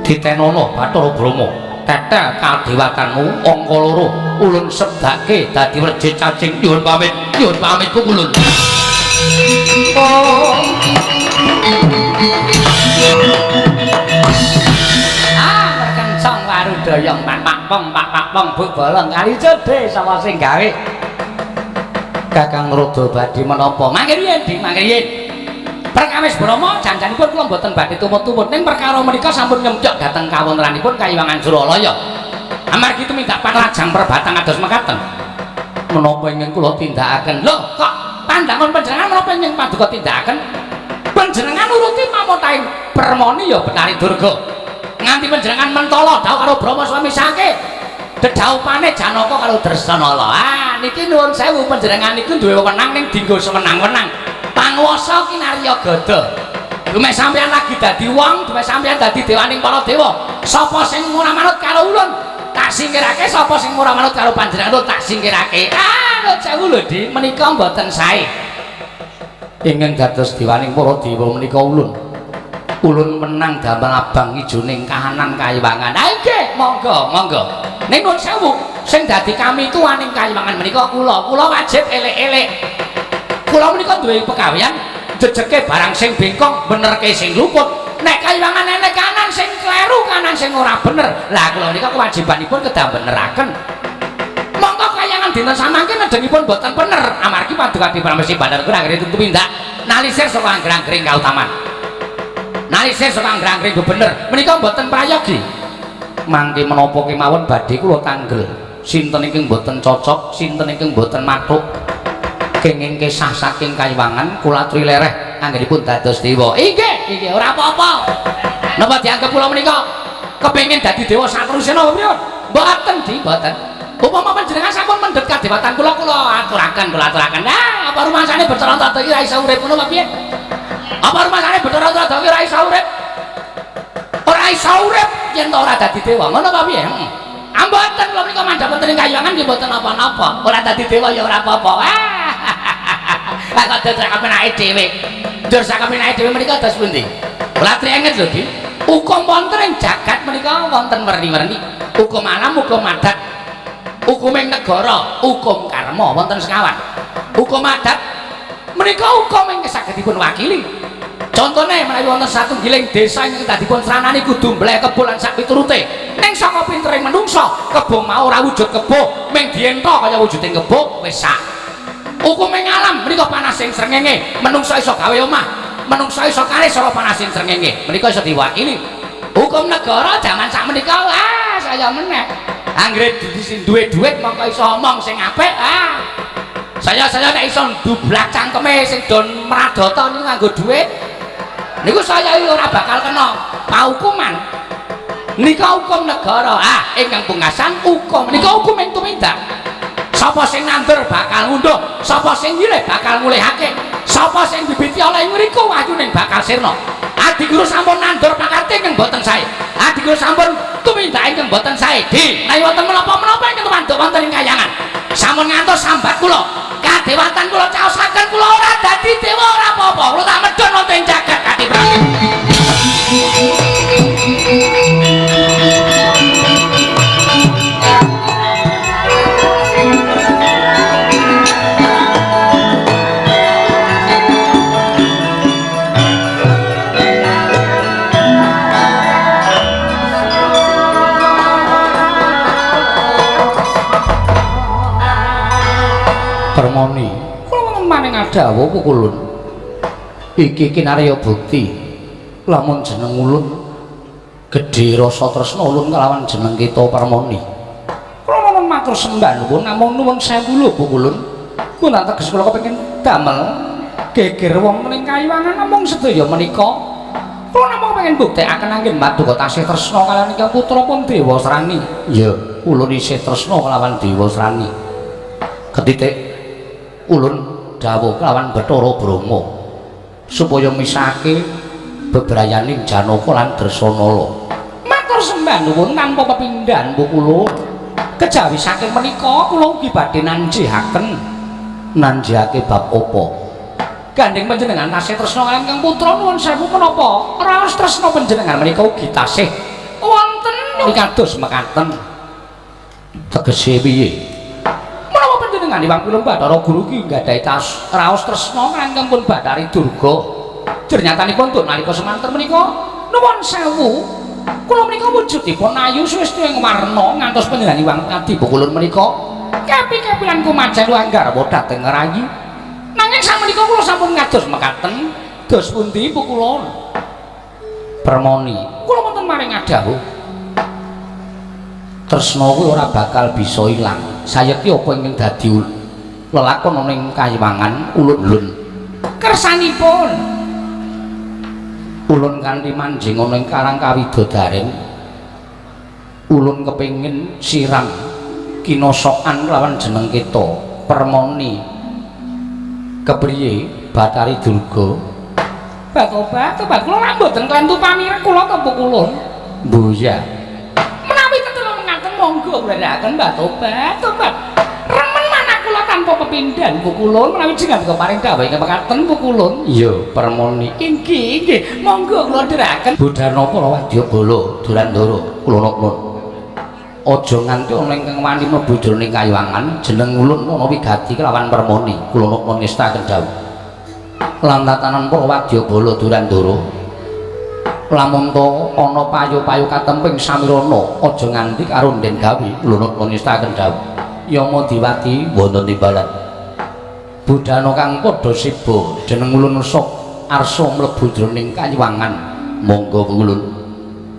Ditenono Bathara Brama, tetel kadewatanmu angka loro ulun sedake dadi werji cacing. Nyuwun pamit, nyuwun pamit ulun. Oh. Ah, merkencong warudaya pak pong pak pong buk bolong kali jodhe sapa sing gawe. Kakang Rada badhe menapa? Mangke riyen, Dik, mangke riyen. Perkawis Brama janjanipun kula mboten badhe tumut-tumut ning perkara menika sampun nyemcok dhateng kawontenanipun Kayiwangan Suralaya. Amargi tumindak panglajang perbatang kados mekaten. Menapa ingkang kula tindakaken? Lho, kok pandangan panjenengan menapa ingkang paduka tindakaken? Panjenengan nuruti pamotaing Permoni ya Betari Durga. Nganti panjenengan mentala dhawuh karo Brama suami sake. Dedhaupane Janaka karo Dresanala. Ah, niki nuwun sewu panjenengan niku duwe wewenang ning dinggo sewenang-wenang. Panguwasa kinarya gada. Dumeh sampeyan lagi dadi wong, dumeh sampeyan dadi dewaning para dewa. Sapa sing ora manut karo ulun, tak singkirake, sapa sing ora manut karo panjenengan tak singkirake. Ah, nuwun sewu lho, Dik, menika mboten sae. Ingkang dados dewaning para dewa menika ulun. Ulun menang damel abang ijoning kahanan kayiwangan. Ah nggih, monggo, monggo. Ning nuwun sewu, sing dadi kami tuaning kayiwangan menika kula. Kula wajib elek-elek. Kula menika duwe pegawean jejeke barang sing bengkong, benerke sing luput. Nek kayiwangan enek kanan sing kleru, kanan sing ora bener. Lah kula nika kewajibanipun kedah beneraken. Mongko kayangan dinten samangke nedengipun boten bener amargi Paduka Pramesti Bathara Guru anggere tumindak nalisir saka angger-anggering kautaman. Nalisir saka angger-anggering bener menika boten prayogi. Mangke menapa kemawon badhe kula tanggel. Sinten ingkang boten cocok, sinten ingkang boten mathuk kenging kesah saking kayiwangan kula aturi lereh anggenipun dados dewa. Inggih, inggih ora apa-apa. Napa dianggep kula menika kepengin dadi dewa sateruse napa pripun? Mboten, Di, mboten. Upama panjenengan sampun mendhet kadewatan kula, kula aturaken, kula aturaken. Nah, apa rumangsane Bathara Antada iki ora iso urip ngono apa piye? Apa rumangsane Bathara Antada iki ora iso urip? Ora iso urip yen to ora dadi dewa, ngono apa piye? Heeh. Mboten kula menika mandhap wonten ing kayiwangan nggih mboten napa-napa. Ora dadi dewa ya ora apa-apa. Ah. Kok dadak kepenake dhewe. Ndur sakepenake dhewe menika dos pundi? Kula aturi lho, Di. Hukum wonten ing jagat menika wonten werni-werni. Hukum alam, hukum adat, hukum ing negara, hukum karma wonten sekawan. Hukum adat menika hukum ingkang saged dipun wakili. Contone menawi wonten satunggiling desa ingkang dipun sranani kudu mbleh kebo lan sak piturute. Ning saka pintering menungsa, kebo mau ora wujud kebo, mung dienta kaya wujuding kebo wis sak. Hukum ing alam menika panasing srengenge, menungsa iso gawe omah, menungsa iso karis saka panasing srengenge, menika iso diwakili. Hukum negara jaman sak menika ah saya meneh. Anggere duwe dhuwit mongko iso omong sing apik ah. Saya nek iso ndublak cangkeme sing don mradata niku nganggo dhuwit. Niku saya ora bakal kena paukuman. Nika hukum negara. Ah, ingkang pungkasan hukum nika hukum ing tumindak. Sapa sing nandur bakal ngunduh, sapa sing nyilih bakal ngulihake, sapa sing bibiti oleh ngriku wahyuning bakal sirna. Adiguru sampun nandur pakarti ingkang boten sae. Adiguru sampun tumindak ingkang boten sae. Di, menawi wonten menapa-menapa ingkang tumanduk wonten ing kayangan. Sampun ngantos sambat kula. Kadewatan kula caosaken kula ora dadi dewa ora apa-apa. Kula tak medhun wonten ing jagat kadiprawi. Permoni, kula wonten maning adawuh pukulun. Iki kinarya bukti lamun jeneng ulun gedhe rasa tresna ulun kelawan jeneng kita Permoni. Kula wonten matur sembah nuwun namung nuwun sewu lho pukulun. Kula teges kula kepengin damel geger wonten ing kayiwangan namung sedaya menika. Kula namung kepengin buktekaken anggen paduka tasih tresna kalawan ingkang putra pun Dewasrani. Iya, ulun isih tresna kelawan Dewasrani. Ketitik ulun dawuh kelawan Bathara Brahma supaya misahake bebrayaning Janaka lan Dresanala. Matur sembah nuwun tanpa pepindhan kula. Kejawi saking menika kula ugi badhe nanjihaken nanjihake bab apa? Gandeng panjenengan tasih tresna kaliyan Kang Putra nuwun sewu menapa raos tresna panjenengan menika ugi tasih wonten kados mekaten. Tegese piye? Panjenengan Iwang Pilung Bathara Guru ki nggadahi tas raos tresna kaliyan pun Bathari Durga. Jernyatanipun tun nalika semanten menika nuwun sewu kula menika wujudipun ayu sresti ing warna ngantos panjenengan Iwang Adi Bukulun menika kepi-kepi lan kumajeng langgarwa dhateng rayi. Nanging sakmenika kula sampun ngados mekaten dos pundi pukulun. Permoni kula wonten maring adawuh tresna kuwi ora bakal bisa ilang. Sayekti apa ingkang dadi lelakon ana ing kayiwangan ulun-ulun. Kersanipun ulun kanthi manjing ana ing karang kawidodaren ulun kepengin siram kinosokan lawan jeneng kita Permoni. Kepriye Bathari Durga? Batobat, tobat kula lak mboten klentu pamireng kula to pukulun. Mbuya. Menawi tetela mengaten monggo kula Mbah Tobat, tobat. Remen manah kula tanpa pepindhan pukulun menawi jenengan paring dawuh ingkang mekaten pukulun. Iya, Permoni. Inggih, inggih. Monggo kula dherekaken. Budana para wadyabala Durandara kula nuwun. Aja nganti ana ingkang wani mlebu jroning kayiwangan jeneng ulun ana wigati kelawan Permoni. Kula nuwun ngestaken dawuh. Lan tatanan para wadyabala Durandara. Lamun to ana payu-payu katemping samirana aja nganti karo Nden gawe ulun ngestaken dawuh. Yama Diwati wonten timbalan. Budana kang padha siba jeneng ulun sok arsa mlebu jroning kayiwangan. Monggo ulun.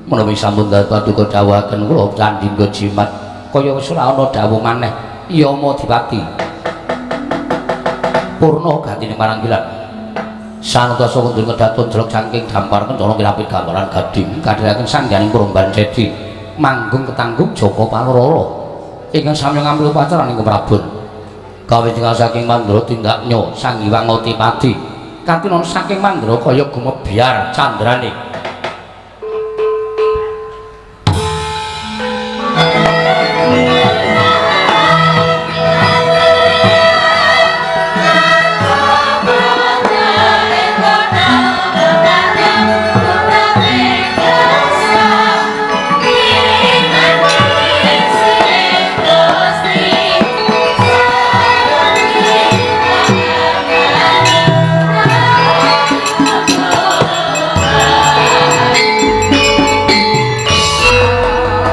Menawi sampun paduka dawuhaken kula candhi jimat kaya wis ora ana dawuh maneh. Yama Diwati. Purna gatine maranggilan. Sanatasa kundur kedaton jelek saking dampar kencana kirapit gambaran gading kadhiraken sangganing Purban Cedi manggung ketanggung Joko Palororo ingkang sami ngambil upacara ing Prabon kawit saking Mandra tindaknya Sang Hyang Otipati katinon saking Mandra kaya gumebyar candrane.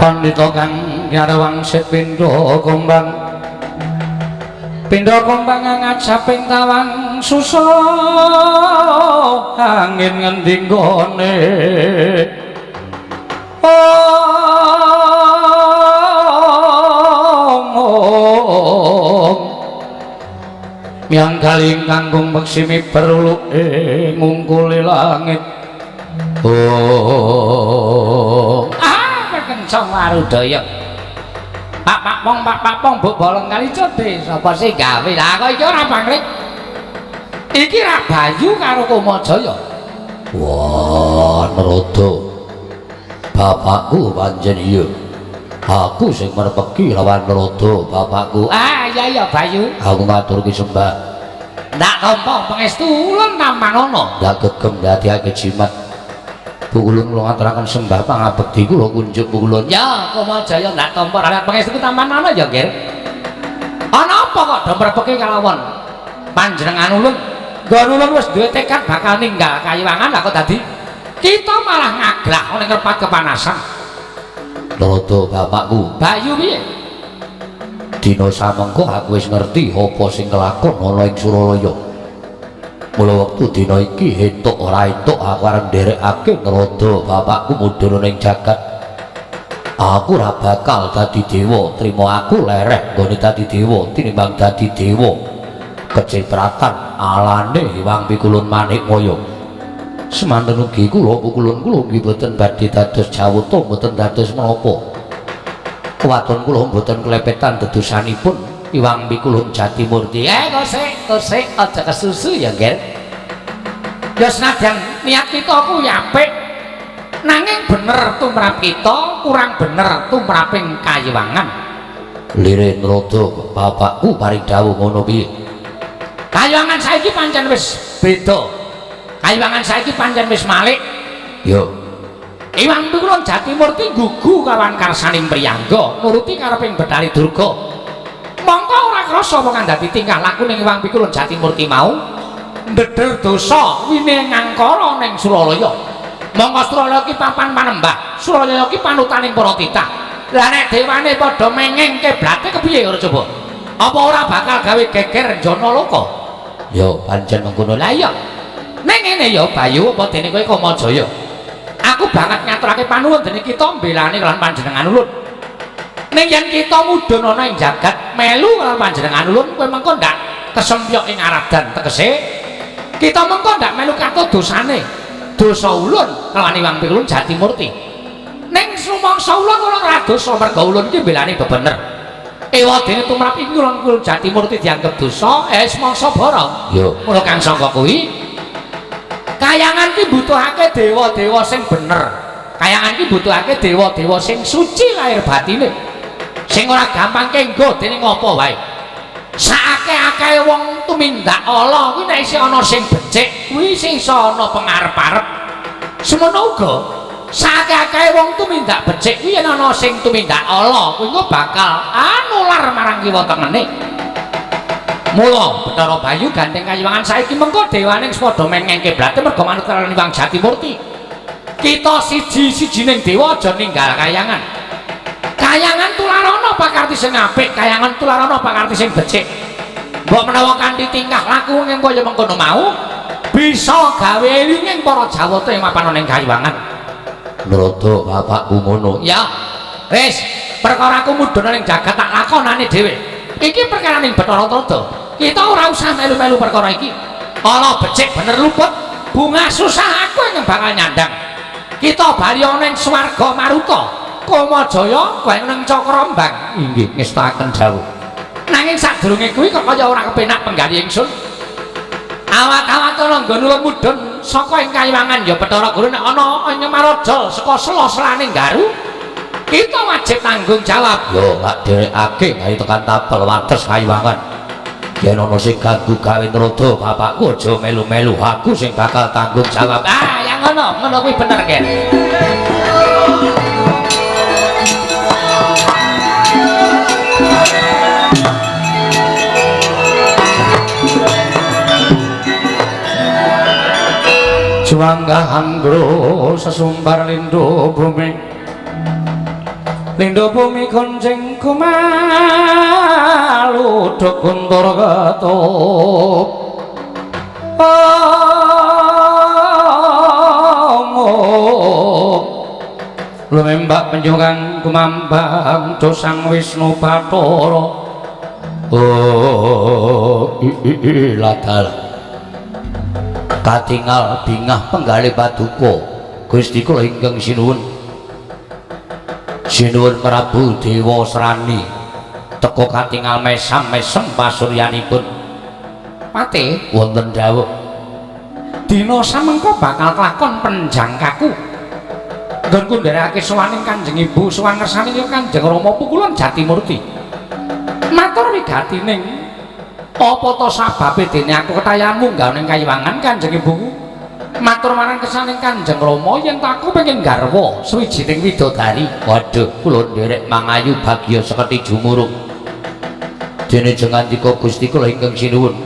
Pandita kang nyarwangsit pindha kumbang pindha kumbang ngajaping tawang susa angin ngendi nggone ong miyang kali kangkung peksimi peruluke ngungkuli langit. Oh kencang warudaya. Pak pak pong pak pak pong mbok bolong kali code sapa sing gawe? Lah kok iki ora pangrik. Iki ra Bayu karo Kumajaya. Wah, Narada. Bapakku pancen iya. Aku sing merpeki lawan Narada bapakku. Ah iya iya Bayu. Aku ngaturke sembah. Ndak tampa pangestu ulun tampanana. Ndak gegem ndadekake jimat. Pukulun kula ngaturaken sembah pangabekti kula kunjuk pukulun. Ya, Kumajaya ndak tampa rakyat pangestu tampanana ya, Nggir. Ana apa kok do mrepeki kalawan panjenengan ulun? Nggon ulun wis duwe tekad bakal ninggal kayiwangan lah kok dadi kita malah ngaglah ning repat kepanasan. Narada bapakku. Bayu piye? Dina samengko aku wis ngerti apa sing kelakon ana ing Suralaya. Mula wektu dina iki entuk ora entuk aku arep nderekake Narada bapakku mudhun ning jagat. Aku ora bakal dadi dewa, trima aku lereh nggone dadi dewa tinimbang dadi dewa kecipratan alane Hyang Pikulun Manikmaya. Semanten ugi kula pukulun kula nggih boten badhe dados jawata, boten dados menapa. Kewaton kula boten klepetan dedosanipun Hyang Pikulun Jatimurti. Kosek, kosek aja kesusu ya, Nggir. Ya senajan niat kita kuwi apik, nanging bener tumrap kita, kurang bener tumraping kayiwangan. Lire Narada bapakku paring dawuh ngono piye? Kayiwangan saiki pancen wis beda. Kayiwangan saiki pancen wis malik. Yo. Hyang Pikulun Jatimurti gugu kawan karsaning priyangga, nuruti kareping Betari Durga. Mongko ora krasa apa kang dadi tingkah laku ning Hyang Pikulun Jatimurti mau ndeder dosa wine ngangkara ning Suralaya. Mongko Suralaya ki papan panembah, Suralaya ki panutaning para titah. Lah nek dewane padha mengeng kiblate kepiye ora coba? Apa ora bakal gawe geger Janaloka? Ya pancen mengkono. Lah iya. Ning ngene ya Bayu apa dene kowe Kamajaya. Aku banget ngaturake panuwun dene kita mbelani lan panjenengan ulun. Ning yen kita mudhun ana ing jagat melu karo panjenengan ulun kowe mengko ndak kesempyok ing aradan tegese kita mengko ndak melu kato dosane. Dosa ulun kelawan Hyang Pikulun Jatimurti. Ning sumangsa ulun ora dosa merga ulun iki mbelani bebener. Ewa dene tumrap iki ulun Pikulun Jatimurti dianggep dosa, sumangsa bara. Yo, mula kang sangka kuwi kayangan ki butuhake dewa-dewa sing bener. Kayangan ki butuhake dewa-dewa sing suci lahir batine. Sing ora gampang kenggo dene ngopo wae. Saakeh-akehe wong tumindak ala kuwi nek isih ana sing becik, kuwi isih iso ana pengarep-arep. Semono uga saakeh-akehe wong tumindak becik kuwi yen ana sing tumindak ala, kuwi engko bakal anular marang kiwa tengene. Mula Bathara Bayu gandeng kayiwangan saiki mengko dewane wis padha mengeng kiblate merga manut karo Hyang Jatimurti. Kita siji-sijining dewa aja ninggal kayangan. Kayangan tularana pakarti sing apik, kayangan tularana pakarti sing becik. Mbok menawa kanthi tingkah laku ing kaya mengkono mau bisa gawe elinging para Jawata ing mapan ana ing kayiwangan. Nrada bapakku ngono. Ya. Wis, perkara aku mudhun ning jagat tak lakonane dhewe. Iki perkaraning Bathara Narada. Kita ora usah melu-melu perkara iki. Ala becik bener luput, bunga susah aku yang bakal nyandang. Kita bali ana ing swarga Maruta, Kamajaya kowe nang Cakrambang. Inggih, ngestakaken dawuh. Nanging sadurunge kuwi kok kaya ora kepenak penggali ingsun. Awat-awat ana nggon ulun mudhun saka ing kayiwangan ya Bathara Guru nek ana ing Maraja saka sela-selaning garu, kita wajib tanggung jawab. Yo, gak dherekake gawe tekan tapel wates kayiwangan. Yen ana sing ganggu gawe nrada bapakku aja melu-melu, aku sing bakal tanggung jawab. Ah, yang ngono, ngono kuwi bener, Ken. Juwanggah anggro sesumbar lindo bumi. Lindo bumi gonjeng kumalu do guntur ketup. Lumembak penjungan kumambang do Sang Wisnu Bathara. Oh, i ladal. Katingal bingah penggalih paduka Gusti kula ingkang sinuwun. Sinuwun Prabu Dewa Srani teka katingal mesam-mesem pasuryanipun. Pate wonten dawuh dina samengko bakal kelakon penjangkaku. Nggonku nderekake sowaning Kanjeng Ibu, sowan ngersane ya Kanjeng Rama Pukulun Jatimurti. Matur wigatining apa to sababe dene aku ketayan munggah ning kayiwangan Kanjeng Ibuku? Matur marang kesaning Kanjeng Rama yen aku pengen garwa suwijining widodari. Waduh, kula nderek mangayu bagya seketi jumurung. Dene jengandika Gusti kula ingkang sinuwun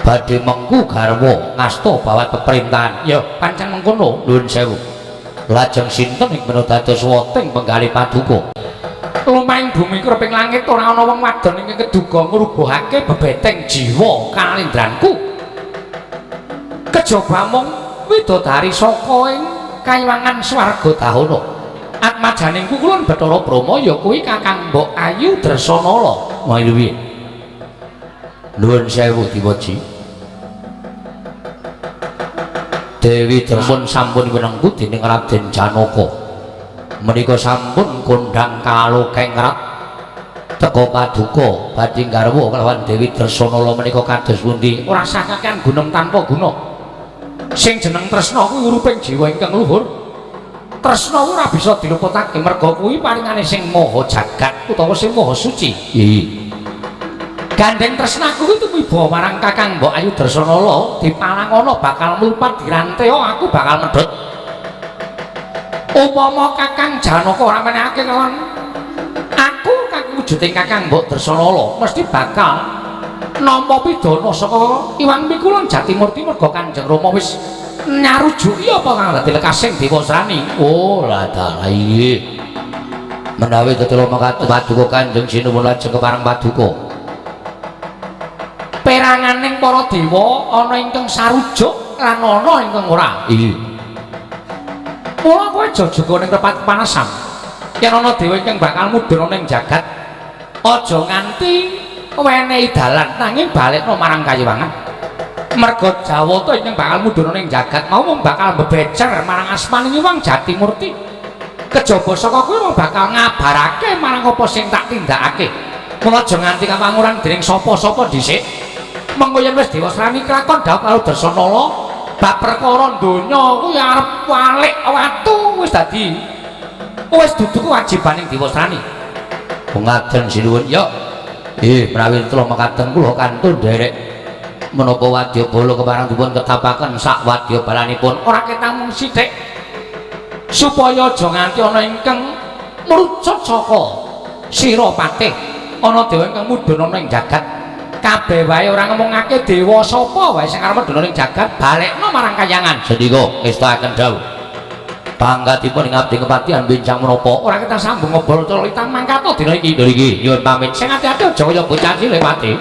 badhe mengku garwa ngasta bawat peperintahan. Ya, pancen mengkono. Nuwun sewu. Lajeng sinten ing menawa dados woting penggalih paduka? Lumahing bumi kreping langit ora ana wong wadon ingkang keduga ngrubuhake bebeteng jiwa kalindranku. Kejaba mung widodari saka ing kayiwangan swarga dahana. Atmajaning kukulun Bathara Brahma ya kuwi Kakang Mbok Ayu Dresanala. Wah, piye? Nuwun sewu dipuji. Dewi Dremun sampun winengku dening Raden Janaka. Menika sampun kondhang kalokengrat teka paduka badhe garwa kelawan Dewi Dresanala menika kados pundi? Ora sah kakean gunem tanpa guna. Sing jeneng tresna kuwi uruping jiwa ingkang luhur. Tresna ora bisa diluputake merga kuwi paringane sing maha jagat utawa sing maha suci. Iya. Gandeng tresnaku kuwi tumiba marang Kakang Mbok Ayu Dresanala dipalangana bakal mlupat diranteo aku bakal medhot. Upama Kakang Janaka ora menehake kawan aku kang wujuding Kakang Mbok Dresanala mesti bakal nampa pidana saka Iwang Mikulun Jatimurti merga Kanjeng Rama wis nyarujuki apa kang dadi lekasing Dewa Srani. Oh, lah dalah iki. Menawi tetela mekaten paduka Kanjeng Sinuwun lajeng kepareng paduka. Peranganing para dewa ana ingkang sarujuk lan ana ingkang ora. Iya. Mula kowe aja jaga ning tempat kepanasan. Yen ana dewa ingkang bakal mudhun ana ing jagat, aja nganti wenehi dalan nanging balekno marang kayiwangan. Merga Jawata ingkang bakal mudhun ana ing jagat mau mung bakal mbebecer marang asmaning Iwang Jatimurti. Kejaba saka kuwi mung bakal ngabarake marang apa sing tak tindakake. Mula aja nganti kapanguran dening sapa-sapa dhisik. Mengko yen wis Dewa Srani kelakon dhawuh karo Dresanala bab perkara donya kuwi arep walik watu wis dadi wis dudu kewajibaning Dewa Srani. Ngaten sinuwun ya. Menawi tetela mekaten kula kantun nderek menapa wadyabala kepareng dipun ketapaken sak wadyabalanipun ora ketamung sithik supaya aja nganti ana ingkang mrucut saka sira patih ana dewa ingkang mudhun ana ing jagat. Kabeh wae ora ngomongake dewa sapa wae sing arep mudhun ing jagat balekno marang kayangan. Sendika ngestakaken dawuh. Pangkatipun ing abdi kepatihan benjang menapa ora kita sambung ngobrol cerita mangkat dina iki. Lho iki nyuwun pamit. Sing ati-ati aja kaya bocah cilik pati.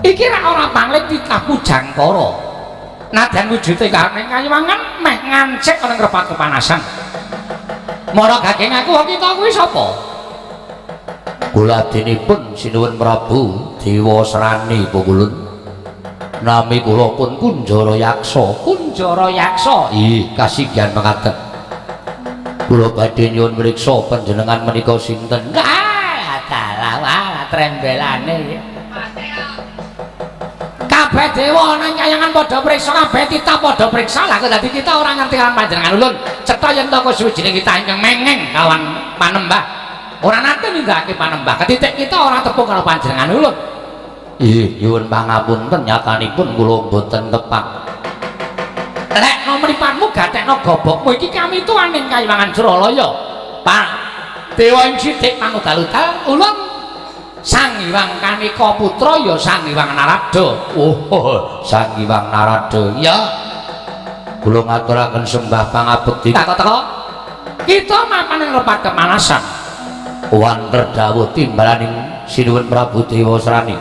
Iki ra ora pangling titah Pujangkara. Nadyan wujude karep ning Kayuwangan meh ngancik ana ngrepat kepanasan. Mara gageng aku kita kuwi sapa? Kula abdinipun sinuwun Prabu Dewa Srani Pukulun. Nami kula pun Kunjara Yaksa. Kunjara Yaksa. Ih, kasihan mekaten. Kula badhe nyuwun mriksa panjenengan menika sinten? Ah, dalah wah trembelane iki. Kabeh dewa ana ing kayangan padha priksa, kabeh titah padha priksa. Lah kok dadi kita ora ngerti kan panjenengan ulun. Cetha yen toko suwijining kita ingkang mengeng kawan panembah. Ora nate nindakake panembah. Ketitik kita ora tepung karo panjenengan ulun. Ih, nyuwun pangapunten nyatanipun kula mboten tepak. Lekno mripatmu gatekno gobokmu iki kami tuan ing Kayiwangan Suralaya. Pak Dewa ing sithik mangudal-udal ulun Sang Hyang Kanika Putra ya Sang Hyang Narada. Oh, Sang Hyang Narada. Ya. Kula ngaturaken sembah pangabekti. Teko-teko. Kita mapan ing repat kepanasan. Wanter dawuh timbalaning Sinuwun Prabu Dewa Srani.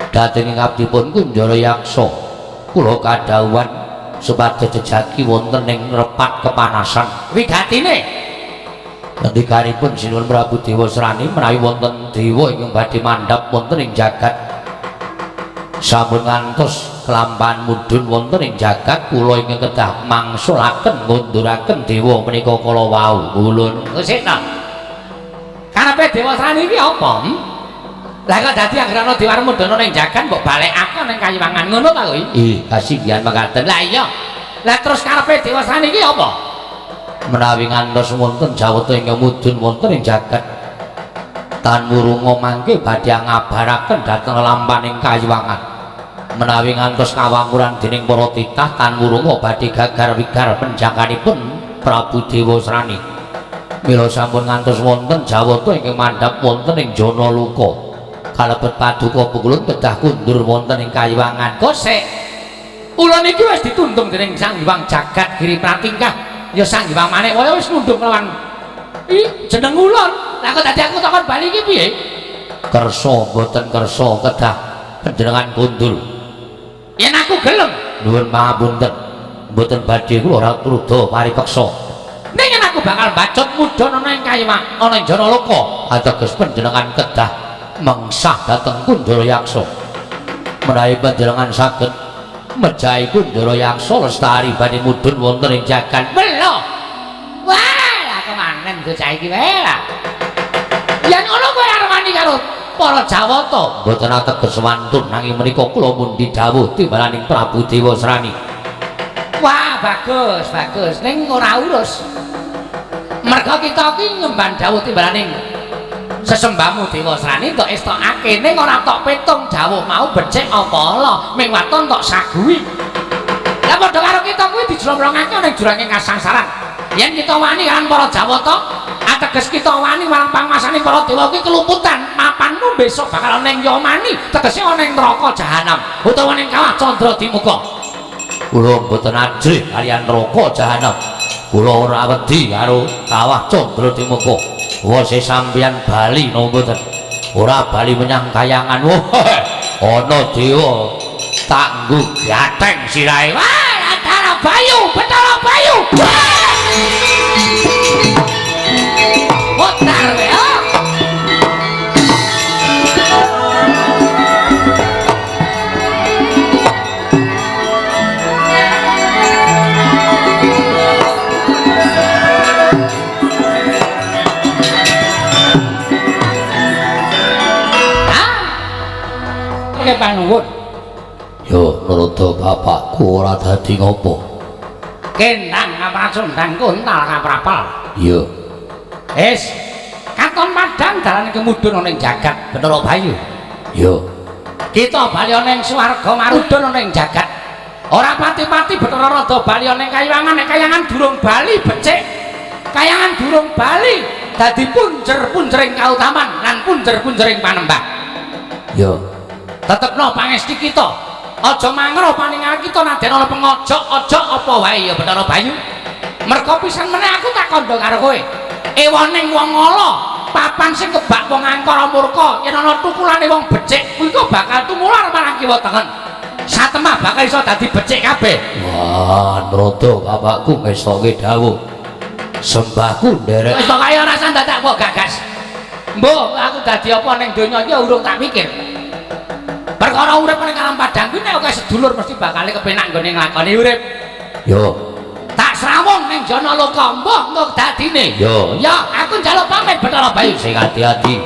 Dhateng ing abdipun Kunjara Yaksa. Kula kadhawuhan supados jejaki wonten ing repat kepanasan. Wigatine ngendikanipun Sinuwun Prabu Dewa Srani menawi wonten dewa ingkang badhe mandhap wonten ing jagat sampun ngantos kelampahan mudhun wonten ing jagat kula ingkang kedah mangsulaken ngunduraken dewa menika kala wau. Ulun sik ta. Karepe Dewa Srani iki apa? Lah kok dadi anggere ana dewa mudhun ning jagat mbok balekake ning Kayiwangan ngono ta kuwi? Ih, kasihan mekaten. Lah iya. Lah terus karepe Dewa Srani iki apa? Menawi ngantos wonten jawata ingkang mudhun wonten ing jagat tan wurunga mangke badhe ngabaraken dhateng lampaning Kayiwangan. Menawi ngantos kawangkuran dening para titah tan wurunga badhe gagar wigar penjakanipun Prabu Dewa Srani. Mila sampun ngantos wonten jawata ingkang mandhap wonten ing Jana Loka kalebet paduka pukulun kedah kundur wonten ing Kayiwangan. Kosek ulun iki wis ditundung dening Sang Hyang Jagat Giri Pratingkah. Ya Sang Hyang Manik waya wis nundung lawan ih jeneng ulun. Lah kok dadi aku takon bali iki piye? Kersa mboten kersa kedah panjenengan kundur. Yen aku gelem nyuwun pangapunten mboten badhe kula ora truda paripeksa. Ning yen aku bakal bacut mudhun ana ing Kayiwang ana ing Jana Loka ateges panjenengan kedah mengsah dhateng Kunjara Yaksa. Menawi panjenengan saged mejahi Kunjara Yaksa lestari badhe mudhun wonten ing jagat. Melo. Wah, lah kemanen bocah iki wae lah. Yen ngono kowe arep wani karo para Jawata. Mboten ateges wantun nanging menika kula mundi dawuh timbalaning Prabu Dewa Srani. Wah, bagus, bagus. Ning ora urus. Merga kita iki ngemban dawuh timbalaning sesembahmu Dewa Srani tok estokake ning ora tok petung dawuh mau becik apa ala ming waton tok saguhi. Lah padha karo kita kuwi dijlomrongake ning jurange kasangsaran. Yen kita wani kan para Jawata, ateges kita wani marang panguasane para dewa kuwi keluputan. Mapanmu besok bakal ana ing Yamani, tegese ana ing neraka jahanam utawa ning kawah Candra Dimuka. Kula mboten ajrih kaliyan neraka jahanam. Kula ora wedi karo kawah Candra Dimuka. Wose sampeyan bali napa mboten? Ora bali menyang kayangan. Wah, ana dewa tak nggo gateng sirahe. Wah, Batara Bayu, Batara Bayu. Mutar wae. Oke, panuwun. Yo Narada bapakku ora dadi ngopo. Kendang ngaprasundang kuntal ngaprapal. Iya. Wis katon padhang dalane kemudun ana ing jagat Bathara Bayu. Iya. Kita bali ana ing swarga marudun ana ing jagat. Ora pati-pati Bathara Rada bali ana ing kayangan, nek kayangan durung bali becik. Kayangan durung bali dadi punjer-punjering kautaman lan punjer-punjering panembah. Iya. Tetepno pangesti kita. Aja mangro paningal kita nadyan ana pengojok-ojok apa wae ya Bathara Bayu. Merga pisan meneh aku tak kandha karo kowe. Ewoning wong ala, papan sing kebak wong angkara murka, yen ana tukulane wong becik kuwi kok bakal tumular marang kiwa tengen. Satemah bakal iso dadi becik kabeh. Wah, Narada bapakku ngestoke dawuh. Sembahku nderek. Wis pokoke ora usah dadak kok gagas. Mbah, aku dadi apa ning donya iki urung tak pikir. Perkara urip ning alam padang kuwi nek akeh sedulur mesti bakal kepenak nggone nglakoni urip. Yo. Tak srawung ning jana loka, mbah engko dadine. Yo. Ya, aku njaluk pamit Bathara Bayu. Sing ati-ati.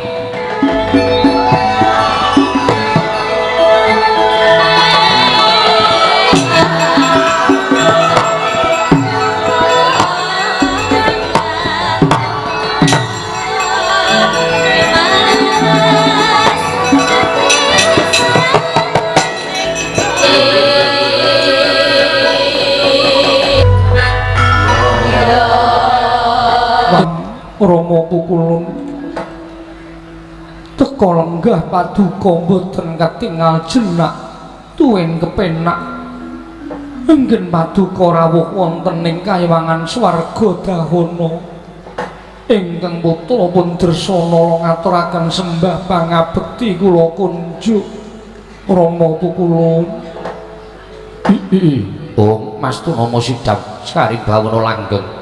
Rama pukulun teka lenggah paduka mboten ketingal jenak tuwin kepenak enggen paduka rawuh wonten ing kayangan swarga dahana ingkang putra pun Dresana ngaturaken sembah pangabekti kula kunjuk Rama pukulun. Oh Mas Tunama Sidam Sari Bawana langgeng.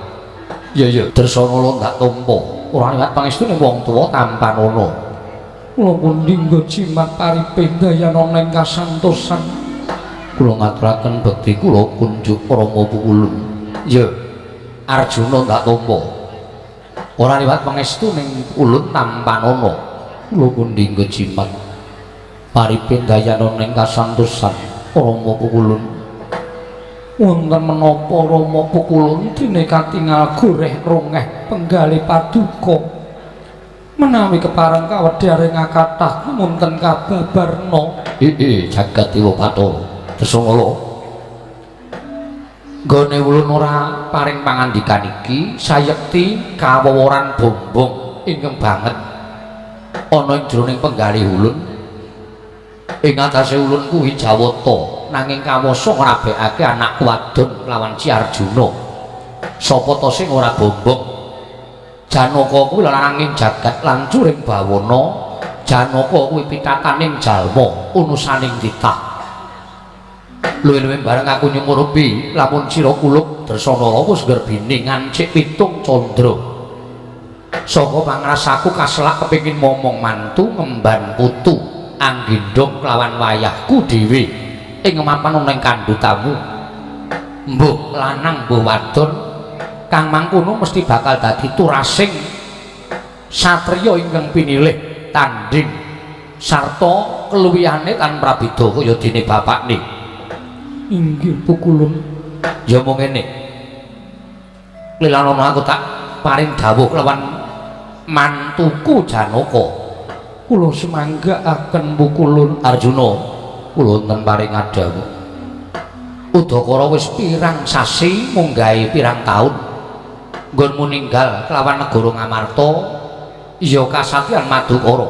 Iya iya Dresana lho ndak tampa ora liwat pangestune wong tuwa tampanana. Kula pun dinggo jimat paripih dayana ning kasantosan. Kula ngaturaken bekti kula kunjuk Rama pukulun. Iya Arjuna ndak tampa ora liwat pangestune ulun tampanana. Kula pun dinggo jimat paripih dayana ning kasantosan Rama pukulun. Wonten menapa Rama pukulun dene katingal goreh rongeh penggalih paduka menawi kepareng kawedhare ngakathah wonten kababarna. Jagat Dewa Bathara Dresana nggone ulun ora paring pangandikan iki sayekti kaweworan bombong ingkang banget ana ing jroning penggalih ulun. Ing atase ulun kuwi Jawata nanging kawasa ngrabekake anakku wadon lawan Si Arjuna. Sapa ta sing ora bombong? Janaka kuwi lananging jagat lan curing bawana. Janaka kuwi pitataning jalma unusaning titah. Luwih-luwih bareng aku nyumurupi lamun sira kulup Dresana wis nggerbini ngancik pitung candra. Saka pangrasaku kaselak kepengin momong mantu ngemban putu anggendhong kelawan wayahku dhewe ing mapan ana ing kandhutamu. Mbuh lanang mbuh wadon kang mangkono mesti bakal dadi turasing satriya ingkang pinilih tanding sarta keluwihane tan prabeda kaya dene bapakne. Inggih pukulun. Ya mung ngene lilanono aku tak paring dawuh kelawan mantuku Janaka. Kula sumanggaaken pukulun. Arjuna kula wonten paring dawuh. Udakara wis pirang sasi munggahe pirang taun nggonmu ninggal kelawan negara Ngamarta ya kasatyan Madukara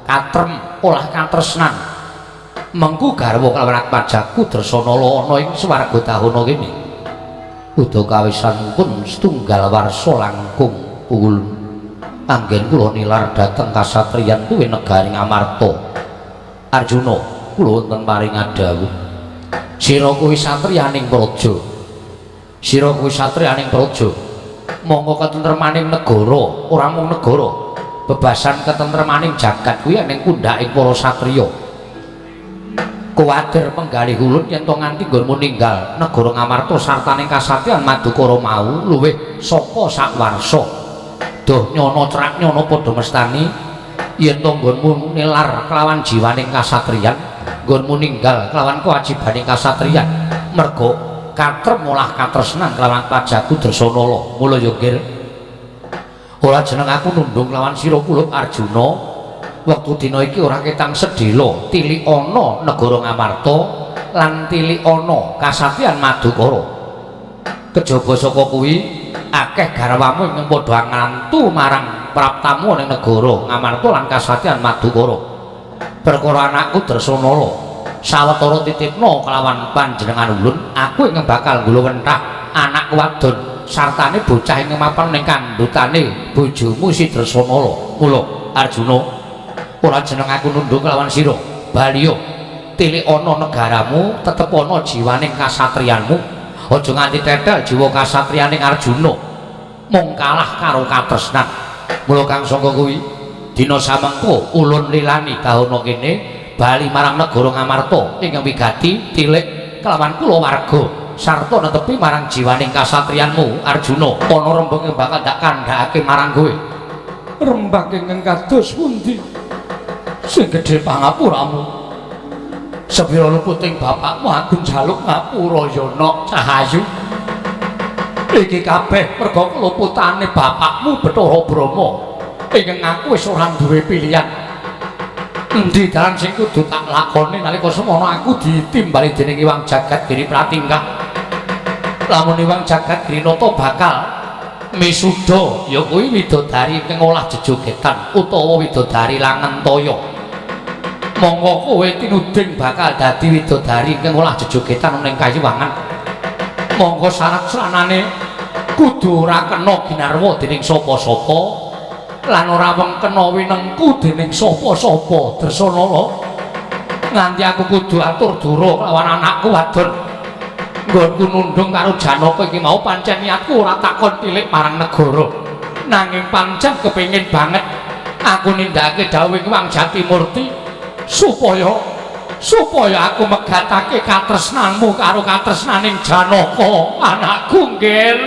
katrem olah katresnan mengku garwa kelawan atmajaku Dresana ana ing swarga dahana kene. Udakawisan pun setunggal warsa langkung pukulun anggen kula nilar dhateng kasatriyan kuwi negari Ngamarta. Arjuna kula wonten paring dawuh. Sira kuwi satriyaning praja. Sira kuwi satriyaning praja. Monggo ketentremaning negara, ora mung negara, bebasan ketentremaning jagat kuwi ning pundhaking para satriya. Kuwatir penggalih ulun yen to nganti nggonmu ninggal negara Ngamarta sartaning kasatriyan Madukara mau luwih saka sakwarsa. Duh nyono cerak nyono padha mestani yen to nggonmu nilar kelawan jiwaning kasatriyan Nggonmu ninggal kelawan kewajibane kasatriyan merga katrem olah katresnan kelawan pajaku Dresanala. Mula ya nggir, ora jeneng aku nundung lawan sira kulup Arjuna. Wektu dina iki ora ketang sedhela tilik ana negara Ngamarta lan tilik ana kasatriyan Madukara. Kejaba saka kuwi akeh garwamu ingkang padha ngantu marang praptamu ning negara Ngamarta lan kasatriyan Madukara. Perkara anakku Dresanala sawetara titipna kelawan panjenengan ulun, aku ingkang bakal nggulawentah anak wadon sartane bocah ingkang mapan ning kandhutane bojomu si Dresanala. Mula Arjuna, ora jeneng aku nunduk kelawan sira, baliya tilik ana negaramu, tetep ana jiwaning kasatriyanmu. Aja nganti tetel jiwa kasatriyaning Arjuna mung kalah karo katresnan. Mula kang sangka kuwi dina samengko ulun lilani dahana kene bali marang negara Ngamarta ingkang wigati tilik kelawan kulawarga sarta netepi marang jiwaning kasatriyanmu Arjuna. Ana rembug ingkang bakal dak kandhakake marang kowe. Rembag ingkang kados pundi? Sing gedhe pangapuramu. Sepira luputing bapakmu aku njaluk ngapura ya nok Cahayu. Iki kabeh merga keluputane bapakmu Bathara Brahma ingkang aku wis ora duwe pilihan. Endi dalan sing kudu tak lakoni nalika semono aku ditimbali dening Iwang Jagat Giri Pratingkah. Lamun Iwang Jagat Girinata bakal misuda ya kuwi widodari ingkang olah jejogetan utawa widodari langentaya. Monggo kowe tinuding bakal dadi widodari ingkang olah jejogetan ning kayuwangan. Monggo syarat sranane kudu ora kena ginarwa dening sapa-sapa lan ora wengkena winengku dening sapa-sapa. Dresanala, nganti aku kudu atur dura lawan anakku wadon. Nggonku nundung karo Janaka iki mau pancen niatku ora takon tilik marang negara, nanging pancen kepengin banget aku nindakake dawuhing Wang Jatimurti supaya aku megatake katresnanmu karo katresnaning Janaka anakku nggir.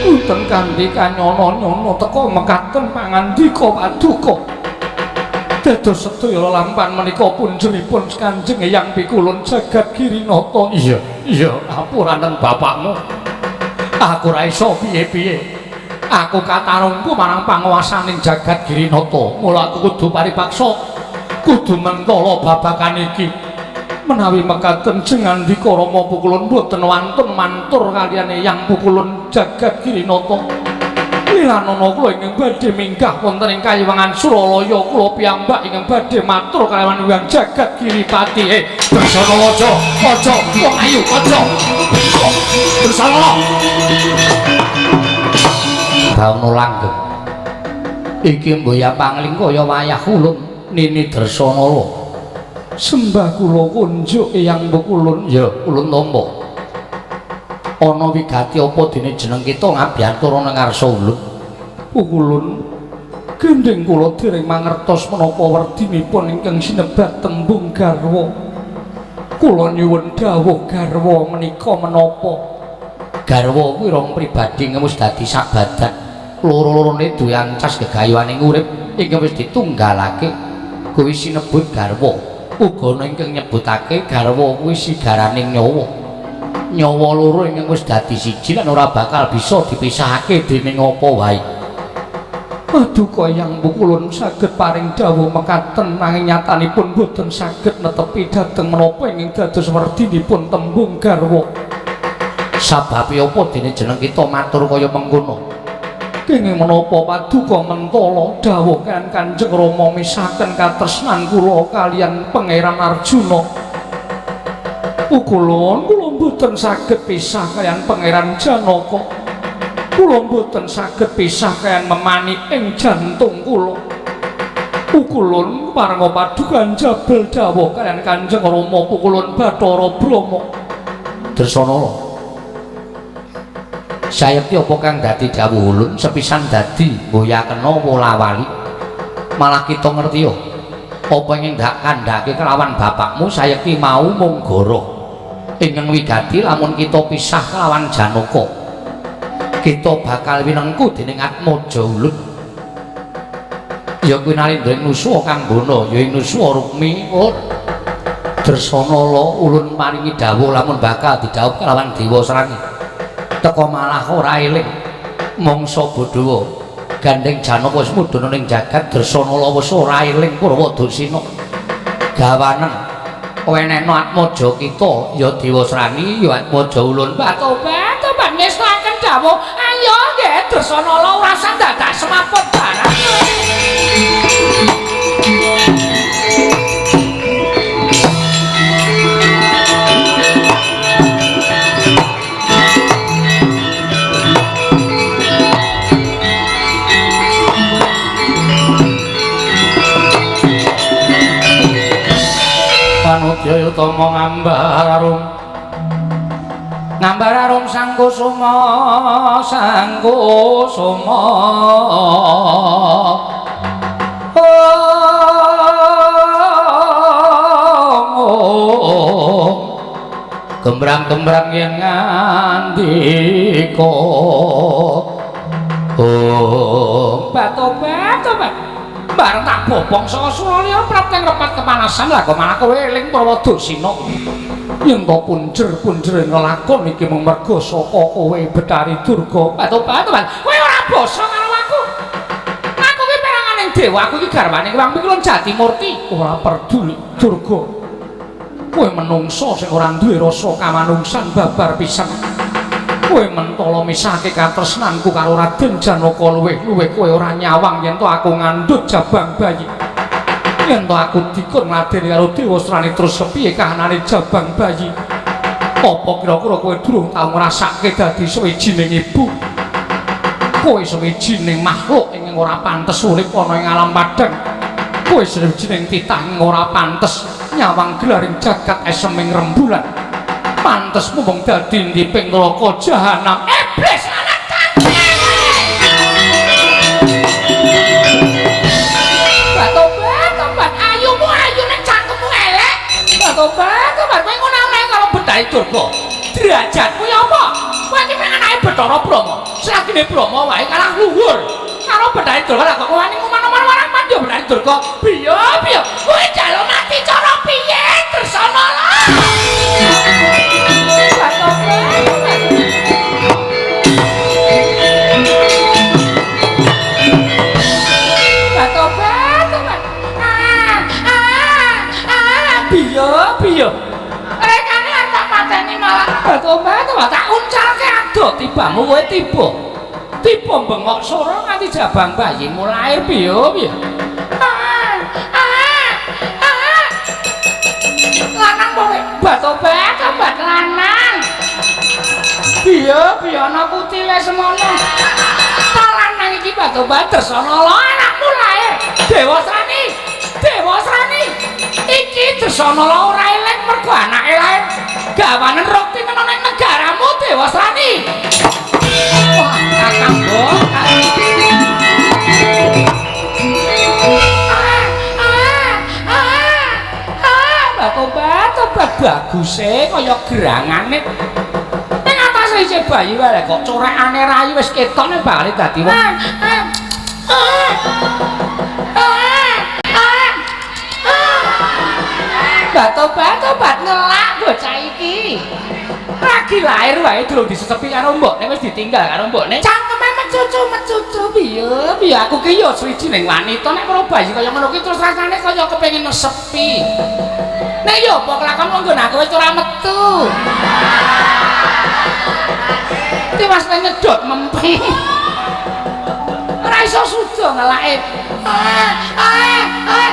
Mboten kanthi kanyono-nyono teka mekaten pangandika paduka. Dados sedaya lelampahan menika punjeripun Kanjeng Eyang Pikulun Jagat Girinata. Iya, iya, apuranen bapakmu. Aku ora iso piye-piye. Aku katarungku marang panguwasaning Jagat Girinata. Mula aku kudu paripaksa kudu mentala babagan iki. Menawi mekaten jengandika Rama Pukulun boten wantun mantur kaliyan Eyang Pukulun Jagat Girinata. Lilanana kula ingkang badhe minggah wonten ing Kayiwangan Suralaya kula piyambak ingkang badhe matur kalawan Eyang Jagat Giripati. Dresanala aja, aja, wong ayu aja. Dresanala. Bawono langgeng. Iki mboya pangling kaya wayah ulun Nini Dresanala. Sembah kula kunjuk Eyang Pukulun. Ya, ulun tampa. Ana wigati apa dene jeneng kita ngabyantura nang ngarsa ulun? Pukulun, gendhing kula dereng mangertos menapa werdinipun ingkang sinebat tembung garwa. Kula nyuwun dawuh garwa menika menapa? Garwa kuwi rong pribadi ingkang wis dadi sak badan. Loro-lorone duwe ancas gegayuhaning urip ingkang wis ditunggalake kuwi sinebut garwa. Uga ana ingkang nyebutake garwa kuwi sigaraning nyawa. Nyawa loro ingkang wis dadi siji lan ora bakal bisa dipisahake dening apa wae. Paduka Eyang Pukulun saged paring dawuh mekaten nanging nyatanipun boten saged netepi dhateng menapa ingkang dados werdinipun tembung garwa. Sababe apa dene jeneng kita matur kaya mengkono? Kenging menapa paduka mentala dawuh kan Kanjeng Rama misaken katresnan kula kaliyan Pangeran Arjuna. Pukulun, kula mboten saged pisah kaliyan Pangeran Janaka. Kula mboten saged pisah kaliyan memani ing jantung kula. Pukulun parenga paduka njabel dawuh kaliyan Kanjeng Rama Pukulun Bathara Brahma. Dresanala, sayekti apa kang dadi dawuh ulun sepisan dadi mboyakena wolawali. Malah kita ngerti yo Apa ingkang dak kandhake kelawan bapakmu sayekti mau mung goroh. Ingkang wigati lamun kita pisah kelawan Janaka, kita bakal winengku dening Atmaja Ulun. Ya kuwi Narendra ing nusuwa Kanggono, ya ing nusuwa Rukmi. Oh, Dresanala ulun paringi dawuh lamun bakal didhawuh kelawan Dewa Srani. Teka malah ora eling mangsa bodhawa. Gandeng Janaka wis mudhun ning jagat, Dresanala wis ora eling Purwa Dusina. Gawanen wenehno Atmaja kita ya Dewa Srani ya Atmaja Ulun. Tobat tobat ngestoaken dawuh. Ayo nggih Dresanala ora usah dadak semaput barang. Panudya utama ngambar arum, ngambar arum sangkusuma, sangkusuma. Oh, gembrang-gembrang yen ngandika. Oh, Batobat tobat. Bareng tak bobong saka Suralaya prapteng repat kepanasan lah kok malah kowe eling Purwa Dusina. Yen to punjer-punjer nglakon iki mung merga saka kowe Betari Durga. Batobat tobat. Kowe ora basa karo aku. Aku ki peranganing dewa, aku iki garwane Wang Pikulun Jatimurti. Ora peduli Durga. Kowe menungso sing ora duwe rasa kamanungsan babar pisan. Kowe mentala misahke katresnanku karo Raden Janaka luwih-luwih kowe ora nyawang yen to aku ngandhut jabang bayi. Yen to aku dikon ngladeni karo Dewa Srani terus kepiye kahanane jabang bayi? Apa kira-kira kowe durung tau ngrasake dadi sawijining ibu? Kowe sawijining makhluk ingkang ora pantes urip ana ing alam padhang. Kowe sawijining titah ing ora pantes nyawang gelaring jagat eseming rembulan. Pantes mung dadi ndiping neraka jahanam. Iblis anak cangkem. Batobat tobat ayumu ayu nek cangkemmu elek. Batobat tobat kowe ngono ae karo Betari Durga. Derajatmu ya apa? Kowe iki mek anake Bathara Brahma. Selagine Brahma wae kalah luhur. Karo Betari Durga lah kok wani ngoman-oman marang pandya Betari Durga. Piye piye? Kowe njaluk mati cara piye Dresanala? Batobat tobat. Ah ah ah piye piye? Rekane arep tak pateni malah batobat tobat tak uncalke adoh tibamu kowe tiba. Tiba bengok sora nganti jabang bayimu lahir piye piye? Ah ah ah. Lanang kowe batobat tobat lanang. Piye piye ana kutile semono. Ta lanang iki batobat Dresanala anakmu lahir. Dewa Srani, Dewa Srani. Iki Dresanala ora eling mergo anake lahir. Gawanen rukti ana ning negaramu Dewa Srani. Wah, Kakang Mbok. Ah ah ah ah batobat tobat baguse kaya gerangane. Ning atase isih bayi wae kok corekane rayi wis ketok nek bakal dadi wong. Batobat tobat ngelak bocah iki. Lagi lahir wae durung disesepi karo mbokne wis ditinggal karo mbokne. Cangkeme mecucu-mecucu piye piye aku ki ya suwijining wanita nek karo bayi kaya ngono ki terus rasane kaya kepengin nesepi. Nek ya apa kelakon wong nggon aku wis ora metu. Tiwas nyedot mempeng. Ora iso suda ngelake. Ah ah ah.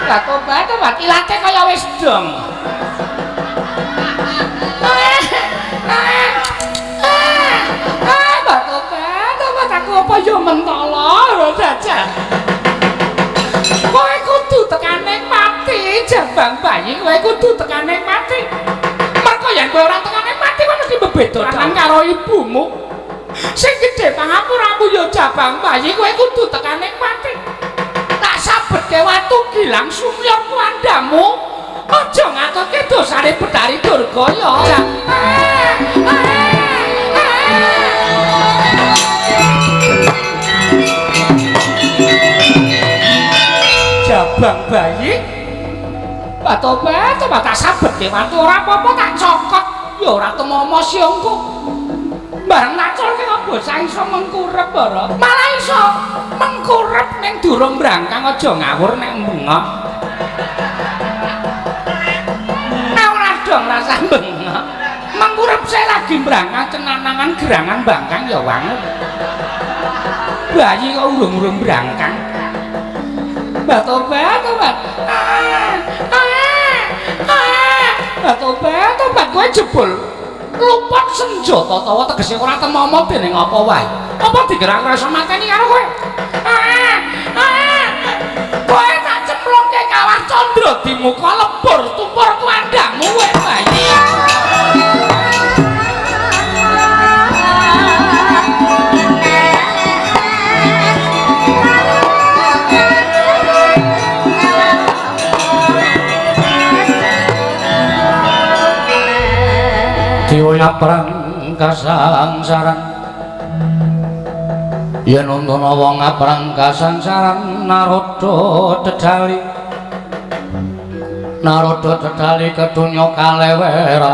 Lah tobat tobat ilate kaya wis dong. Ah ah ah tobat tobat aku apa ya mentala jajal. Kowe kudu tekane mati jabang bayi, kowe kudu tekane mati. Mergo yen kowe ora tekane mati kowe mesti bebeda lanang karo ibumu. Sing gedhe pangapuramu ya jabang bayi, kowe kudu tekane mati. Tak sabetke watu gilang sumyar kuandamu. Aja ngatutke dosane Betari Durga ya. Jabang bayi. Tobat, tobat tak sabetke watu ora apa-apa tak cokot. Ya ora temomo siongku. Bareng naculke bocah iso mengkurep bara. Malah iso mengkurep ning durung brangkang aja ngawur nek bengok. Nek ora dong rasah bengok. Mengkurep saya lagi brangkang cenanangan gerangan bangkang ya wangun. Bayi kok urung-urung brangkang. Tobat, tobat. Tobat, tobat kowe jebul luput senjata tawa tegese ora temomo dening apa wae. Apa dikira ora iso mateni karo kowe? Kowe tak cemplungke kawah Candra Dimuka lebur tumpur kuandhamu kowe bayi. Diwoya perang kasangsaran yen ana wong aprang kasangsaran naroda dedali naroda dedali kedunya kaleweran.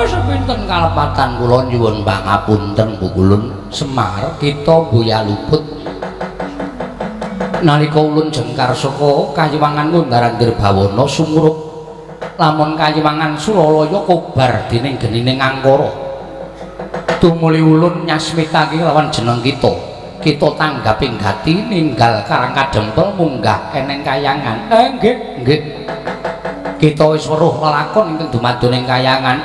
Sepinten kalepatan kula nyuwun pangapunten Pukulun Semar kita mbuya luput nalika ulun jengkar saka kayiwangan Kundaran Dirbawana sumurup lamun kayiwangan Suralaya kobar dening genine Ngangkara. Tumuli ulun nyasmitake lawan jeneng kita. Kita tanggaping gati ninggal Karang Kadempel munggah eneng kayangan. Nggih, nggih. Kita wis weruh lelakon ingkang dumadone ing kayangan.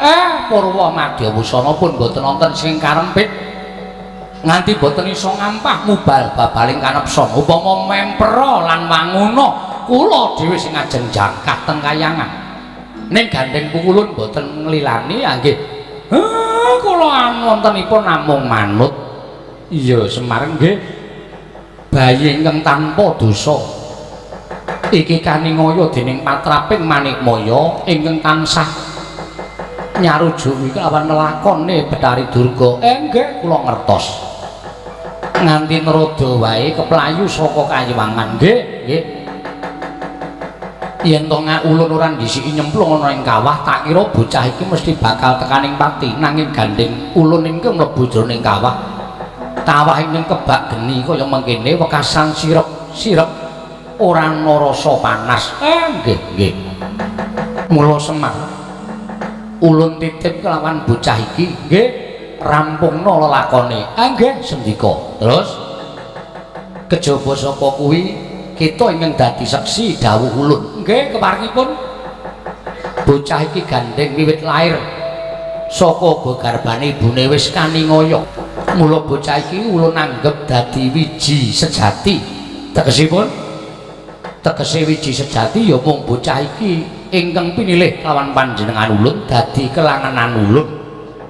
Purwa Madya Wusana pun boten wonten sing karempit. Nganti boten iso ngampah mubal babaling kanepson upama mempera lan wanguna kula dhewe sing ajeng jangkah teng kayangan. Ning gandeng pukulun boten nglilani ya nggih. Kula wontenipun namung manut. Iya Semar nggih. Bayi ingkang tanpa dosa iki kaningaya dening patraping Manikmaya ingkang tansah nyarujuki kelawan lelakone Betari Durga. Nggih kula ngertos. Nganti naroda wae keplayu saka kayiwangan. Nggih, nggih. Yen to ulun ora ndhisiki nyemplung ana ing kawah, tak kira bocah iki mesti bakal tekaning pati. Nanging gandeng ulun ingkang mlebu jroning kawah. Kawah ingkang kebak geni kaya mengkene wekasan sirep-sirep ora ana rasa panas. Nggih, nggih. Mula Semar ulun titip kelawan bocah iki, nggih, rampungna lelakone. Nggih, sendika. Terus kejaba saka kuwi kita ingkang dadi seksi dawuh ulun. Nggih, keparengipun bocah iki gandeng wiwit lair saka garbane ibune wis kaningaya. Mula bocah iki ulun anggep dadi wiji sejati. Tegesipun tegese wiji sejati ya mung bocah iki ingkang pinilih lawan panjenengan ulun dadi kelangenan ulun.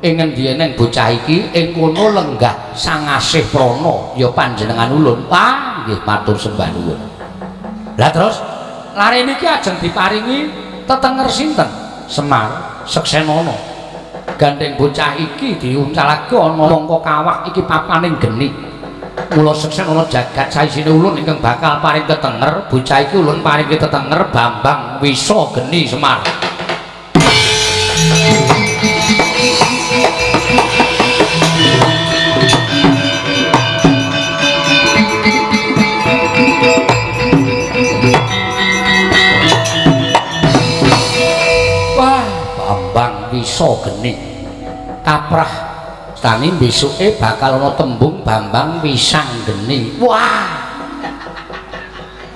Ing ngendi eneng bocah iki ing kono lenggah sangasih prana ya panjenengan ulun. Wah, nggih matur sembah nuwun. Lah terus lare niki ajeng diparingi tetenger sinten? Semar Seksenana. Gandeng bocah iki diuncalake ana mangka kawah iki papaning geni. Mula Seksenana jagat saisine ulun ingkang bakal paring tetenger, bocah iki ulun paringi tetenger Bambang Wisa Geni Semar. Wah, Bambang Wisa Geni. Kaprah tani besuke bakal ana tembung Bambang Wisang Geni. Wah.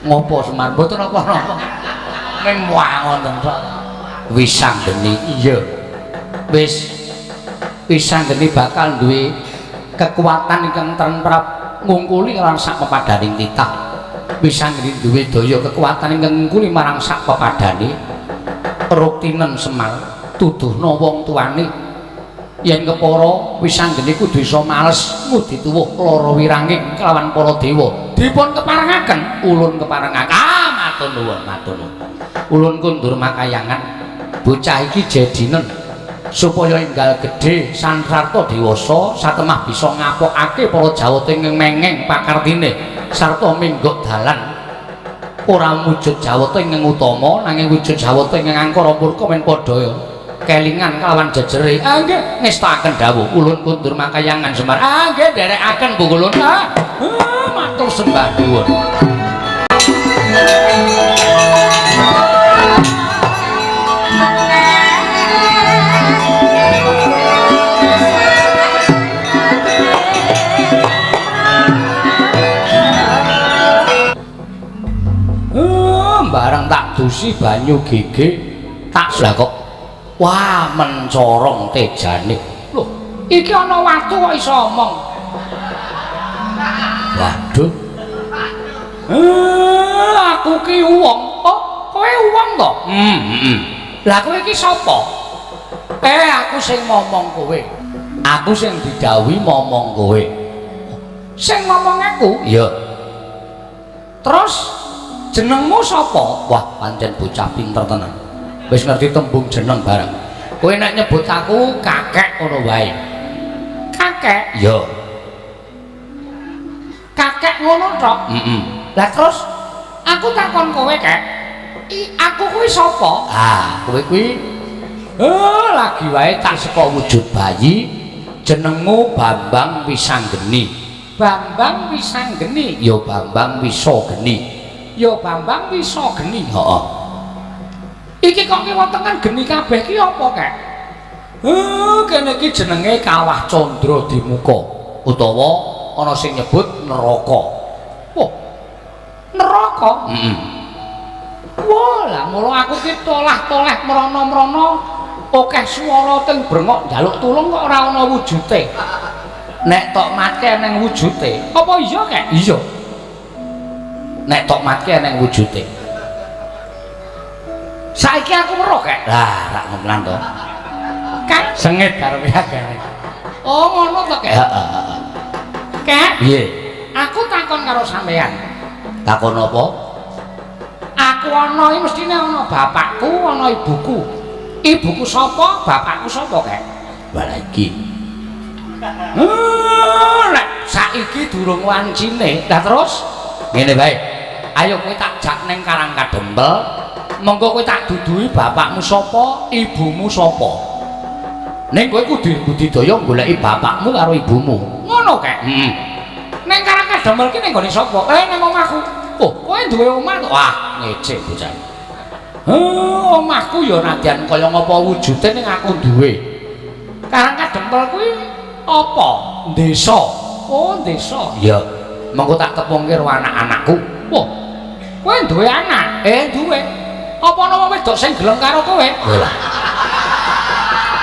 Ngopo Semar? Mboten napa-napa. Ning wah ngoten tok. Wisang Geni. Iya. Wis Wisang Geni bakal duwe kekuatan ingkang tentrap ngungkuli lan sak pepadaning titah. Wisang Geni duwe daya kekuatan ingkang ngungkuli marang sak pepadane. Ruktinen Semar tuduhna wong tuane. Yen kepara Wisanggeni kudu iso males ngudi tuwuh lara wiranging kelawan para dewa. Dipun keparengaken, ulun keparengaken. Ah, matur nuwun, matur nuwun. Ulun kundur makayangan. Bocah iki jedinen supaya enggal gedhe sansarta dewasa satemah bisa ngapokake para jawata ing mengeng pakartine sarta minggok dalan. Ora wujud jawata ingkang utama nanging wujud jawata ingkang angkara murka men padha kelingan kalawan jejere. Ah nggih, ngestakaken dawuh ulun kundur makayangan Semar. Ah nggih, nderekaken Bu Kulun. Ah, matur sembah nuwun. Bareng tak dusi banyu gege tak lah kok wah mencorong tejane. Lho, iki ana watu kok iso omong. Waduh. Aku ki wong. Oh, kowe wong to? Heeh. Lah kowe iki sapa? Aku sing momong kowe. Aku sing didhawuhi momong kowe. Sing momong aku? Iya. Terus jenengmu sapa? Wah, pancen bocah pinter tenan. Wis ngerti tembung jeneng bareng. Kowe nek nyebut aku kakek ngono wae. Kakek? Iya. Kakek ngono tok? Heeh. Lah terus aku takon kowe, Kek. Aku kuwi sapa? Ah, kowe kuwi lagi wae tak saka wujud bayi, jenengmu Bambang Wisanggeni. Bambang Wisanggeni? Ya Bambang Wisageni. Ya Bambang Wisageni. Heeh. Iki kok kiwa tengen geni kabeh ki apa, Kek? Kene iki jenenge Kawah Candra Dimuka utawa ana sing nyebut neraka. Wah. Neraka? Heeh. Wah, lah mula aku ki tolah-toleh mrono-mrono akeh swara teng brengok njaluk tulung kok ora ana wujute. Nek tok mati eneng wujute. Apa iya, Kek? Iya. Nek tok mati eneng wujute. Saiki aku weruh, Kek. Lah, rak ngomelan to. Kek sengit karepe akeh. Oh, ngono to, Kek? Heeh, heeh. Kek, piye? Aku takon karo sampean. Takon apa? Aku ana iki mestine ana bapakku, ana ibuku. Ibuku sapa? Bapakku sapa, Kek? Wah, iki. Nek saiki durung wancine. Lah terus ngene wae. Ayo kowe tak jak ning Karang Kadempel. Monggo kowe tak duduhi bapakmu sapa, ibumu sapa. Ning kowe kudu budidaya goleki bapakmu karo ibumu. Ngono, Kek? Heeh. Ning Karang Kadempel ki ning gone sapa? Ning omahku. Oh, kowe duwe omah to? Wah, ngece bocah. Omahku ya nadyan kaya ngapa wujude ning aku duwe. Karang Kadempel kuwi apa? Desa. Oh, desa. Iya. Monggo tak tepungke karo anak-anakku. Wah. Kowe duwe anak? Duwe. Apa ana wong wedok sing gelem karo kowe? Lha.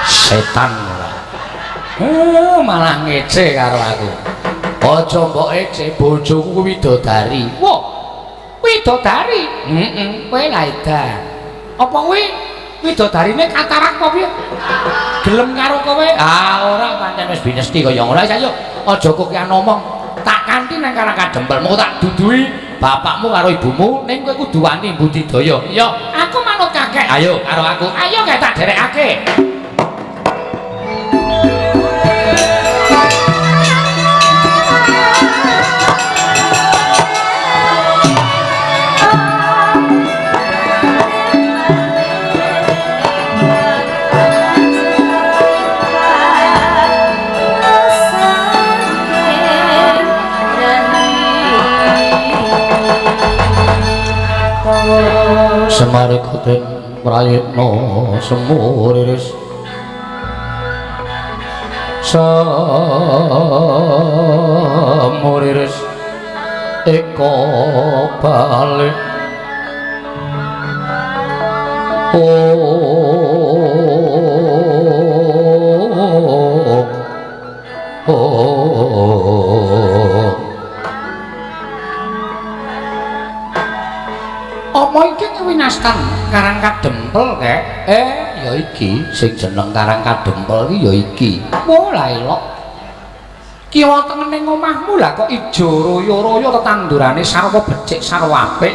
Setan ora. Malah ngece karo aku. Aja mbok ece, bojoku kuwi widodari. Wah. Widodari? Heeh, kowe lah edan. Apa kuwi widodarine katarak apa piye? Gelem karo kowe? Ah, ora pancen wis binesti kaya ngono. Ayo aja kokean omong. Tak kanthi nang Karang Kadempel, mengko tak duduhi bapakmu karo ibumu, ning kowe kudu wani budidaya. Iya, aku manut kakek. Ayo karo aku. Ayo kek tak derekake. Semar koten prayitna semuriris semuriris eka balik Apa iki winastan Karang Kadempel, Kek? Ya iki sing jeneng Karang Kadempel iki ya iki. Wah, lah elok. Kiwa tengene omahmu lah kok ijo royo-royo tetandurane sarwa becik sarwa apik.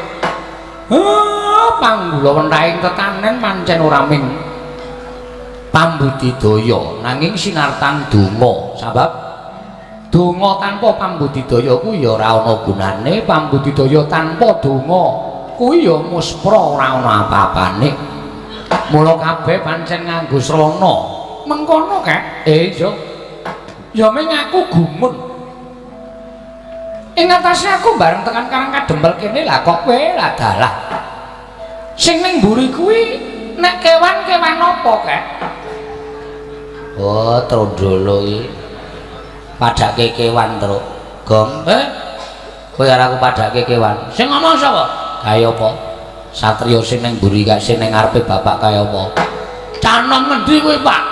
Heh, panggula wentahing tetanen pancen ora ming pambudidaya nanging sinartan donga. Sebab donga tanpa pambudidaya kuwi ya ora ana gunane, pambudidaya tanpa donga kuwi ya muspra ora ana apa-apane. Mula kabeh pancen nganggo srana. Mengkono kek? Iya. Ya ming aku gumun. Ing atase aku bareng tekan Karang Kadempel kene lah kok kowe lah dalah. Sing ning mburi kuwi nek kewan-kewan apa kek? Oh, trondolo iki. Padake kewan, Truk. Gong. Kowe karo aku padake kewan. Sing ngomong sapa? Kaya apa? Satriya sing ning mburi gak sing ning ngarepe bapak kaya apa? Canom ngendi kowe, Pak?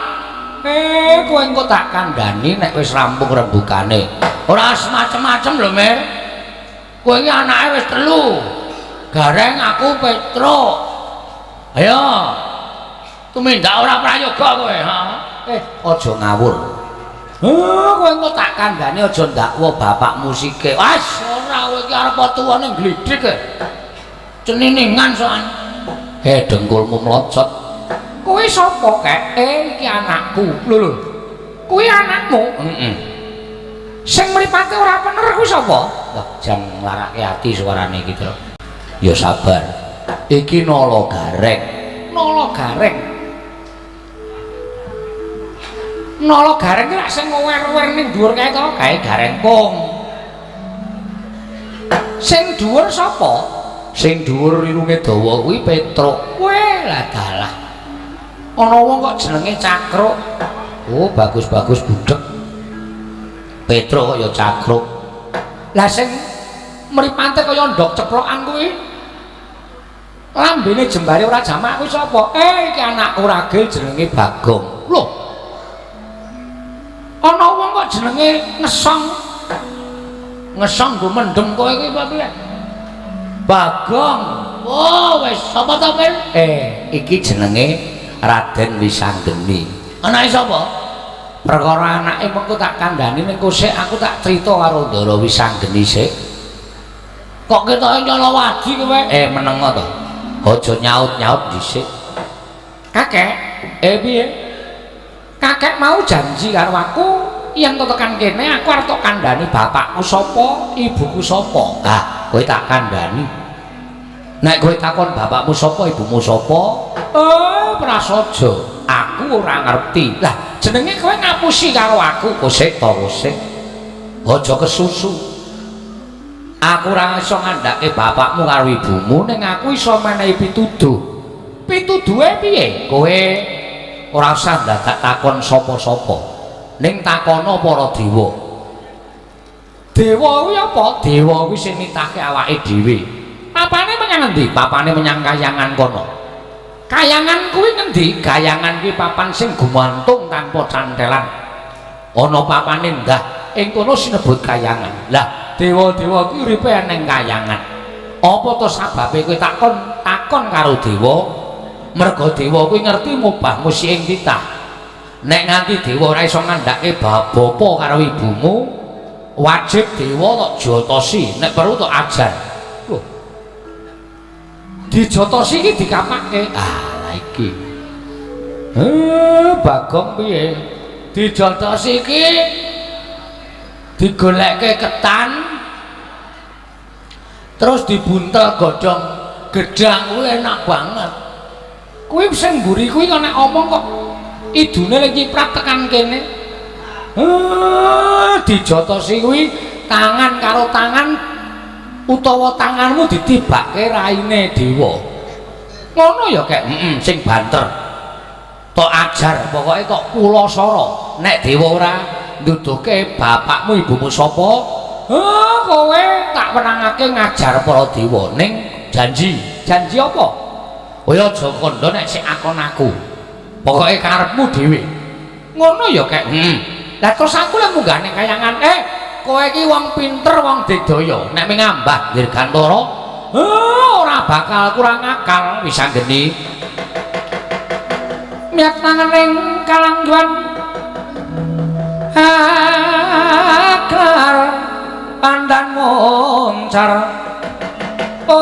Kowe engko tak kandhani nek wis rampung rembugane. Ora macem-macem lho, Mir. Kowe iki anake wis telu. Gareng aku Petruk. Ayo. Tumindak ora prayoga kowe, ha? Aja ngawur. Kowe engko tak kandhani aja ndakwa bapakmu sike. Wes, ora kowe iki arep tuwa ning glidhik e. Ceniningan soan. Dengkulmu mlocot. Kowe sapa, Kek? Iki anakku. Lho lho. Kuwi anakmu? Heeh. Sing mripate ora pener kuwi sapa? Wah, jan nglarake ati suarane iki, Truk. Ya sabar. Iki Nala Gareng. Nala Gareng. Nala Gareng ki lak sing ngower-ower ning dhuwur kae to, kae Gareng Pung. Sing dhuwur sapa? Sing dhuwur irunge dawa kuwi Petruk. Kowe lah dalah. Ana wong kok jenenge Cakruk. Oh, bagus-bagus budhek. Petruk kok ya Cakruk. Lah sing mripate kaya ndok ceplokan kuwi lambene jembare ora jamak kuwi sapa? Iki anakku ragil jenenge Bagong. Lho. Ana wong kok jenenge Ngesong. Ngesong nggo mendem kowe iki apa piye? Bagong. Oh, wis sapa to, Pil? Iki jenenge Raden Wisanggeni. Anake sapa? Perkara anake mengko tak kandhani ning kosek aku tak crita karo Ndara Wisanggeni sik. Kok ketoke nyolowadi kowe? Menengo to. Aja nyaut-nyaut dhisik. Kakek, piye? Kakek mau janji karo aku yen to tekan kene aku arep tok kandhani bapakku sapa, ibuku sapa. Ah, kowe tak kandhani. Nek kowe takon bapakmu sapa, ibumu sapa? Prasaja, aku ora ngerti. Lah, jenenge kowe ngapusi karo aku. Kosek to, kosek. Aja kesusu. Aku ora iso ngandhake bapakmu karo ibumu, ning aku iso menehi pituduh. Pituduhe piye? Kowe ora usah dadak takon sapa-sapa. Ning takono para dewa. Dewa kuwi apa? Dewa kuwi sing nitahke awake dhewe. Papane menyang endi? Papane menyang kayangan kono. Kayangan kuwi ngendi? Kayangan kuwi papan sing gumantung tanpa cantelan. Ana papane ndah ing kono sinebut kayangan. Lah, dewa-dewa kuwi uripe ning kayangan. Apa to sababe kowe takon takon karo dewa? Merga dewa kuwi ngerti mubah musi ing titah. Nek nganti dewa ora iso ngandhake bapa karo ibumu, wajib dewa tok jotosi, nek perlu tok ajar. Lho. Dijotosi iki dikapake. Ah, lah iki. Bagong piye? Dijotosi iki digolekke ketan terus dibuntel godhong gedang kuwi enak banget. Kuwi sing mburi kuwi kok nek omong kok idune lek nyiprat tekan kene. Dijotosi kuwi tangan karo tangan utawa tanganmu ditibake raine dewa. Ngono ya kek? Heeh, sing banter. Tok ajar pokoke tok pulasara. Nek dewa ora nduduhke bapakmu ibumu sapa, kowe tak wenangake ngajar para dewa ning janji. Janji apa? Kowe aja kandha nek sik akon aku. Pokoke karepmu dhewe. Ngono ya kek? Heeh. Lah terus aku lek munggah ning kayangan, kowe iki wong pinter, wong digdaya, nek mengambah dirgantara, ora bakal kurang akal Wisanggeni. Miyak nangening kalangguan akar pandan moncar. Om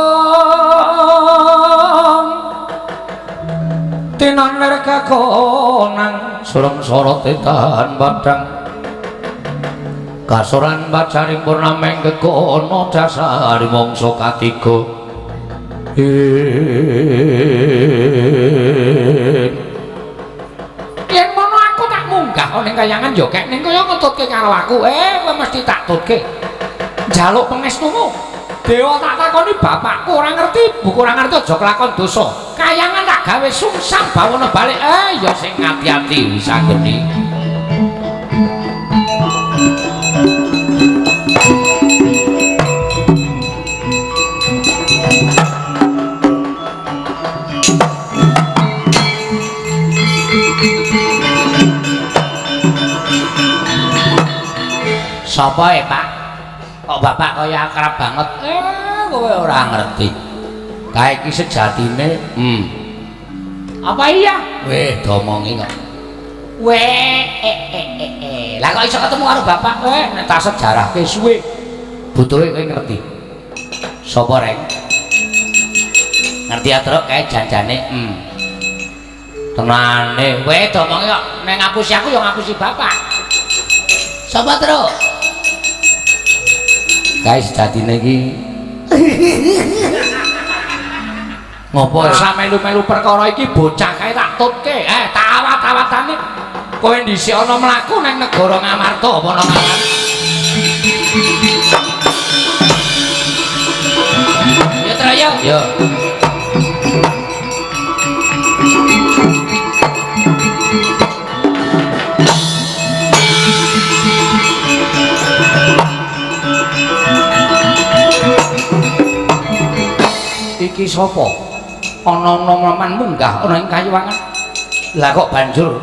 tinan ler kakonang sureng sorote tahan padang kasoran pacaring purnameng kekono dasari mangsa katiga. Yen mono aku tak munggah ning kayangan yo kek ning kaya ngetutke karo aku. Kowe mesti tak tutke. Njaluk pangestumu. Dewa tak takoni bapakku ora ngerti, buku ora ngerti aja kelakon dosa. Kayangan tak gawe sungsang bawana balik. Ya sing ati-ati Wisanggeni. Sapa e, Pak? Kok bapak kaya akrab banget? Kowe ora ngerti. Kae iki sejatine, Apa iya? Weh, domongi kok. Weh, Lah kok iso ketemu karo bapak? Nek tak sejarahke suwe. Butuhe kowe ngerti. Sapa reng? Ngerti atrok kae janjane, Tenane, weh domongi kok nek ngapusi aku ya ngapusi bapak. Sapa, Truk? Kae sejatine iki ngopo ora melu-melu perkara iki bocah kae tak tutke. Tak awat-awatane. Kowe dhisik ana mlaku nang negara Ngamarta apa nang Ngamarta? Ya Truk ya. Ya. Iki sapa? Ana noman munggah ana ing kayuwangan. Lah kok banjur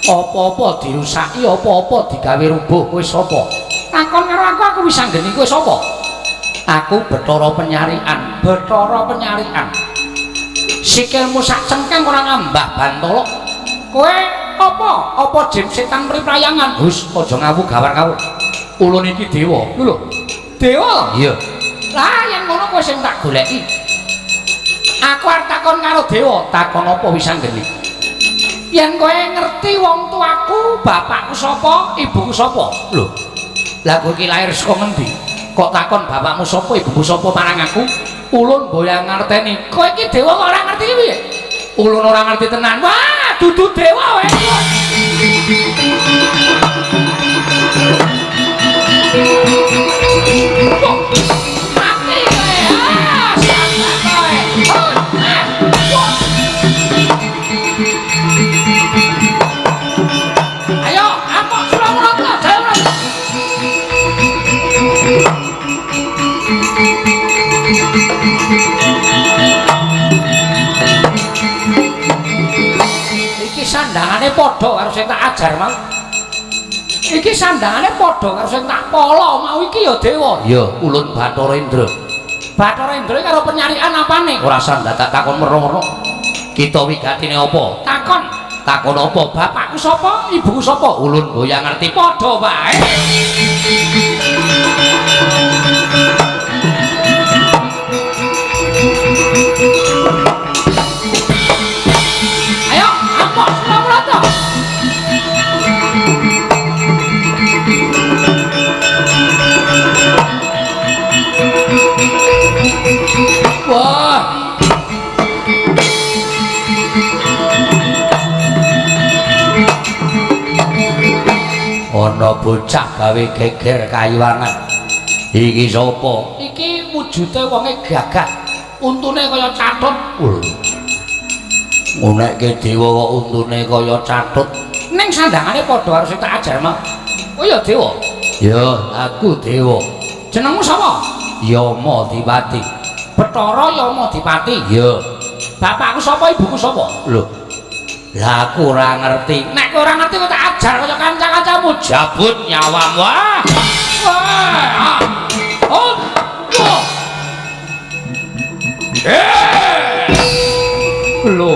apa-apa dirusaki, apa-apa digawe rubuh, kowe sapa? Takon karo aku, aku wis anggeni kowe sapa? Aku Bathara Penyarikan, Bathara Penyarikan. Sikilmu sak cengkeng ora ngambah bantala. Kowe apa? Apa jin setan priprayangan? Hus, aja ngawu gawar kawur. Ulun iki dewa. Lho. Dewa? Iya. Lah yen ngono kowe sing tak goleki. Aku arep takon karo dewa, takon apa wis anggeni? Yen kowe ngerti wong tuaku, bapakku sapa, ibuku sapa? Lho. Lah kowe iki lair saka ngendi? Kok takon bapakmu sapa, ibumu sapa marang aku? Ulun mboyang ngerteni. Kowe iki dewa kok ora ngerti piye? Ulun ora ngerti tenan. Wah, dudu dewa wae. Mati kowe. Ah, siapa kowe? Ayo, amok Surawarata, Jayawrata. Iki sandangane padha karo sing tak ajar mau. Iki sandangane padha karo sing tak pala mau iki ya dewa. Ya, ulun Bathara Indra. Bathara Indra karo penyarikan apane? Ora sah tak takon merong-merong. Kita wigatine apa? Takon. Takon apa? Bapakku sapa? Ibuku sapa? Ulun boyang ngerti padha wae. Ayo, amok Surawarata. Wah. Ana bocah gawe geger kayuwangan. Iki sapa? Iki wujude wonge gagah. Untune kaya catut. Ngunekke dewa kok untune kaya catut. Ning sandangane padha karo sing tak ajar mau. Oh ya dewa. Ya, aku dewa. Jenengmu sapa? Yama Dipati. Bathara Yama Dipati. Ya. Bapakku sapa, ibuku sapa? Lho. Lah aku ora ngerti. Nek kowe ora ngerti kok tak ajar kaya kanca-kancamu jabut nyawamu. Wah. Wah. Oh. Wah. Lho.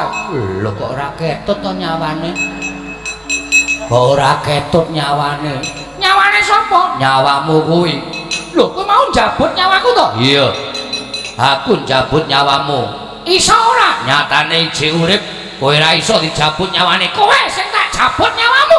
kae? Lho kok ora ketut to nyawane? Kok ora ketut nyawane? Nyawane sapa? Nyawamu kuwi. Lho, kowe mau njabut nyawaku to? Iya. Aku njabut nyawamu. Iso ora? Nyatane ijik urip, kowe ora iso dijabut nyawane. Kowe sing tak jabut nyawamu.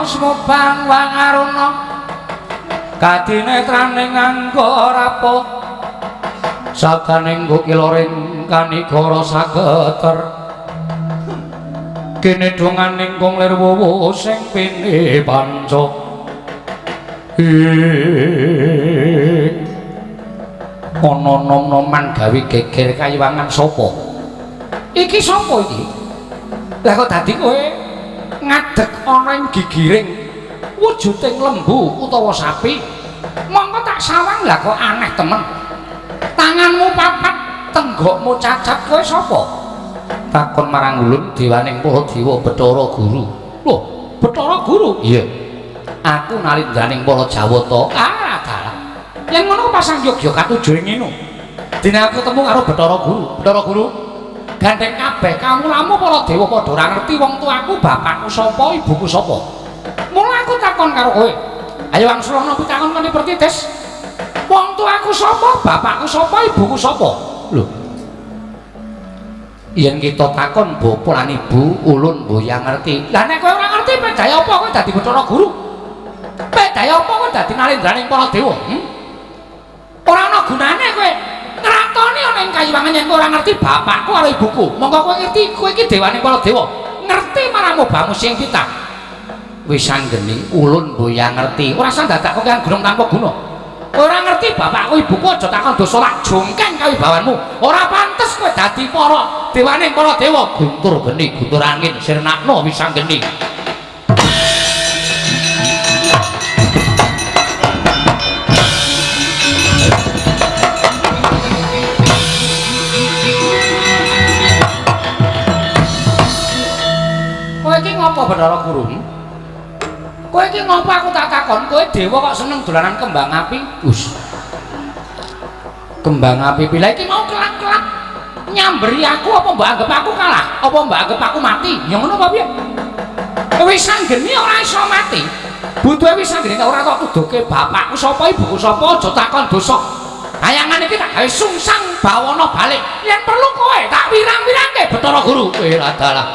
Sumubang wangaruna kadinetraning angga rapuh Sadaning kukiloring kanigara sageter kene donganing kung lir wuwu sing pini panca ing ana nom-noman gawe geger kayiwangan sapa iki? Sapa iki? Lah kok dadi kowe ngadeg ana ing gigiring wujuding lembu utawa sapi? Mongko tak sawang lah kok aneh temen. Tanganmu papat, tenggokmu cacat, kowe sapa? Takon marang ulun dewaning para dewa Bathara Guru. Lho, Bathara Guru? Iya. Aku nalindraning para Jawata. Ah, dalah. Yen ngono pasang yogya katuju ing ngono. Dene aku ketemu karo Bathara Guru. Bathara Guru, gandeng kabeh kawulamu para dewa padha ora ngerti wong tuaku, bapakku sapa, ibuku sapa. Mula aku takon karo kowe. Ayo wangsulana pitakon kene pertitis. Wong tuaku sapa, bapakku sapa, ibuku sapa? Lho. Yen kita takon bapa lan ibu, ulun mboyang ngerti. Lah nek kowe ora ngerti, pedaya apa kowe dadi Bathara Guru? Pedaya apa kowe dadi nalendraning para dewa? Ora ana gunane kowe ngratoni ana ing kayiwangan yen kowe ora ngerti bapakku karo ibuku. Monggo kowe ngerti kowe iki dewaning para dewa. Ngerti marang obamu sing pitah. Wis anggeni ulun mboyang ngerti. Ora usah dadak kokean gunung tanpa guna. Ora ngerti bapakku ibuku aja takon dosa lak jongkeng kawibawanmu. Ora pantes kowe dadi para dewaning para dewa. Guntur geni, guntur angin sirnakno wis anggeni. Kowe iki ngopo Bathara Guru? Kowe iki ngopo aku tak takon? Kowe dewa kok seneng dolanan kembang api? Us. Kembang api pila iki mau kelak-kelak nyamberi aku apa mbok anggap aku kalah? Apa mbok anggap aku mati? Ya ngono apa piye? Wis anggeni ora iso mati. Butuhe wis anggeni ora kok tuduhke bapakku sapa, ibuku sapa, aja takon dosa. Kayangan iki tak gawe sungsang bawana balik. Yen perlu kowe tak wirang-wirangke Bathara Guru. Dalah.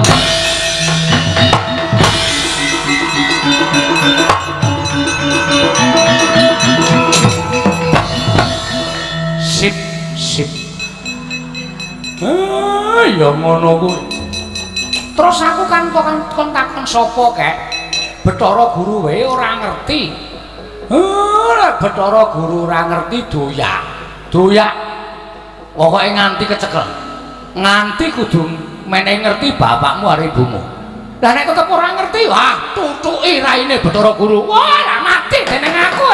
Sip, sip. Ya ngono kuwi. Terus aku kan kon takon sapa kek? Bathara Guru wae ora ngerti. Nek Bathara Guru ora ngerti doyak. Doyak. Pokoke nganti kecekel. Nganti kudu menehi ngerti bapakmu karo ibumu. Lah nek tetep ora ngerti, wah tutuki raine Bathara Guru. Wah, lah mati dening aku.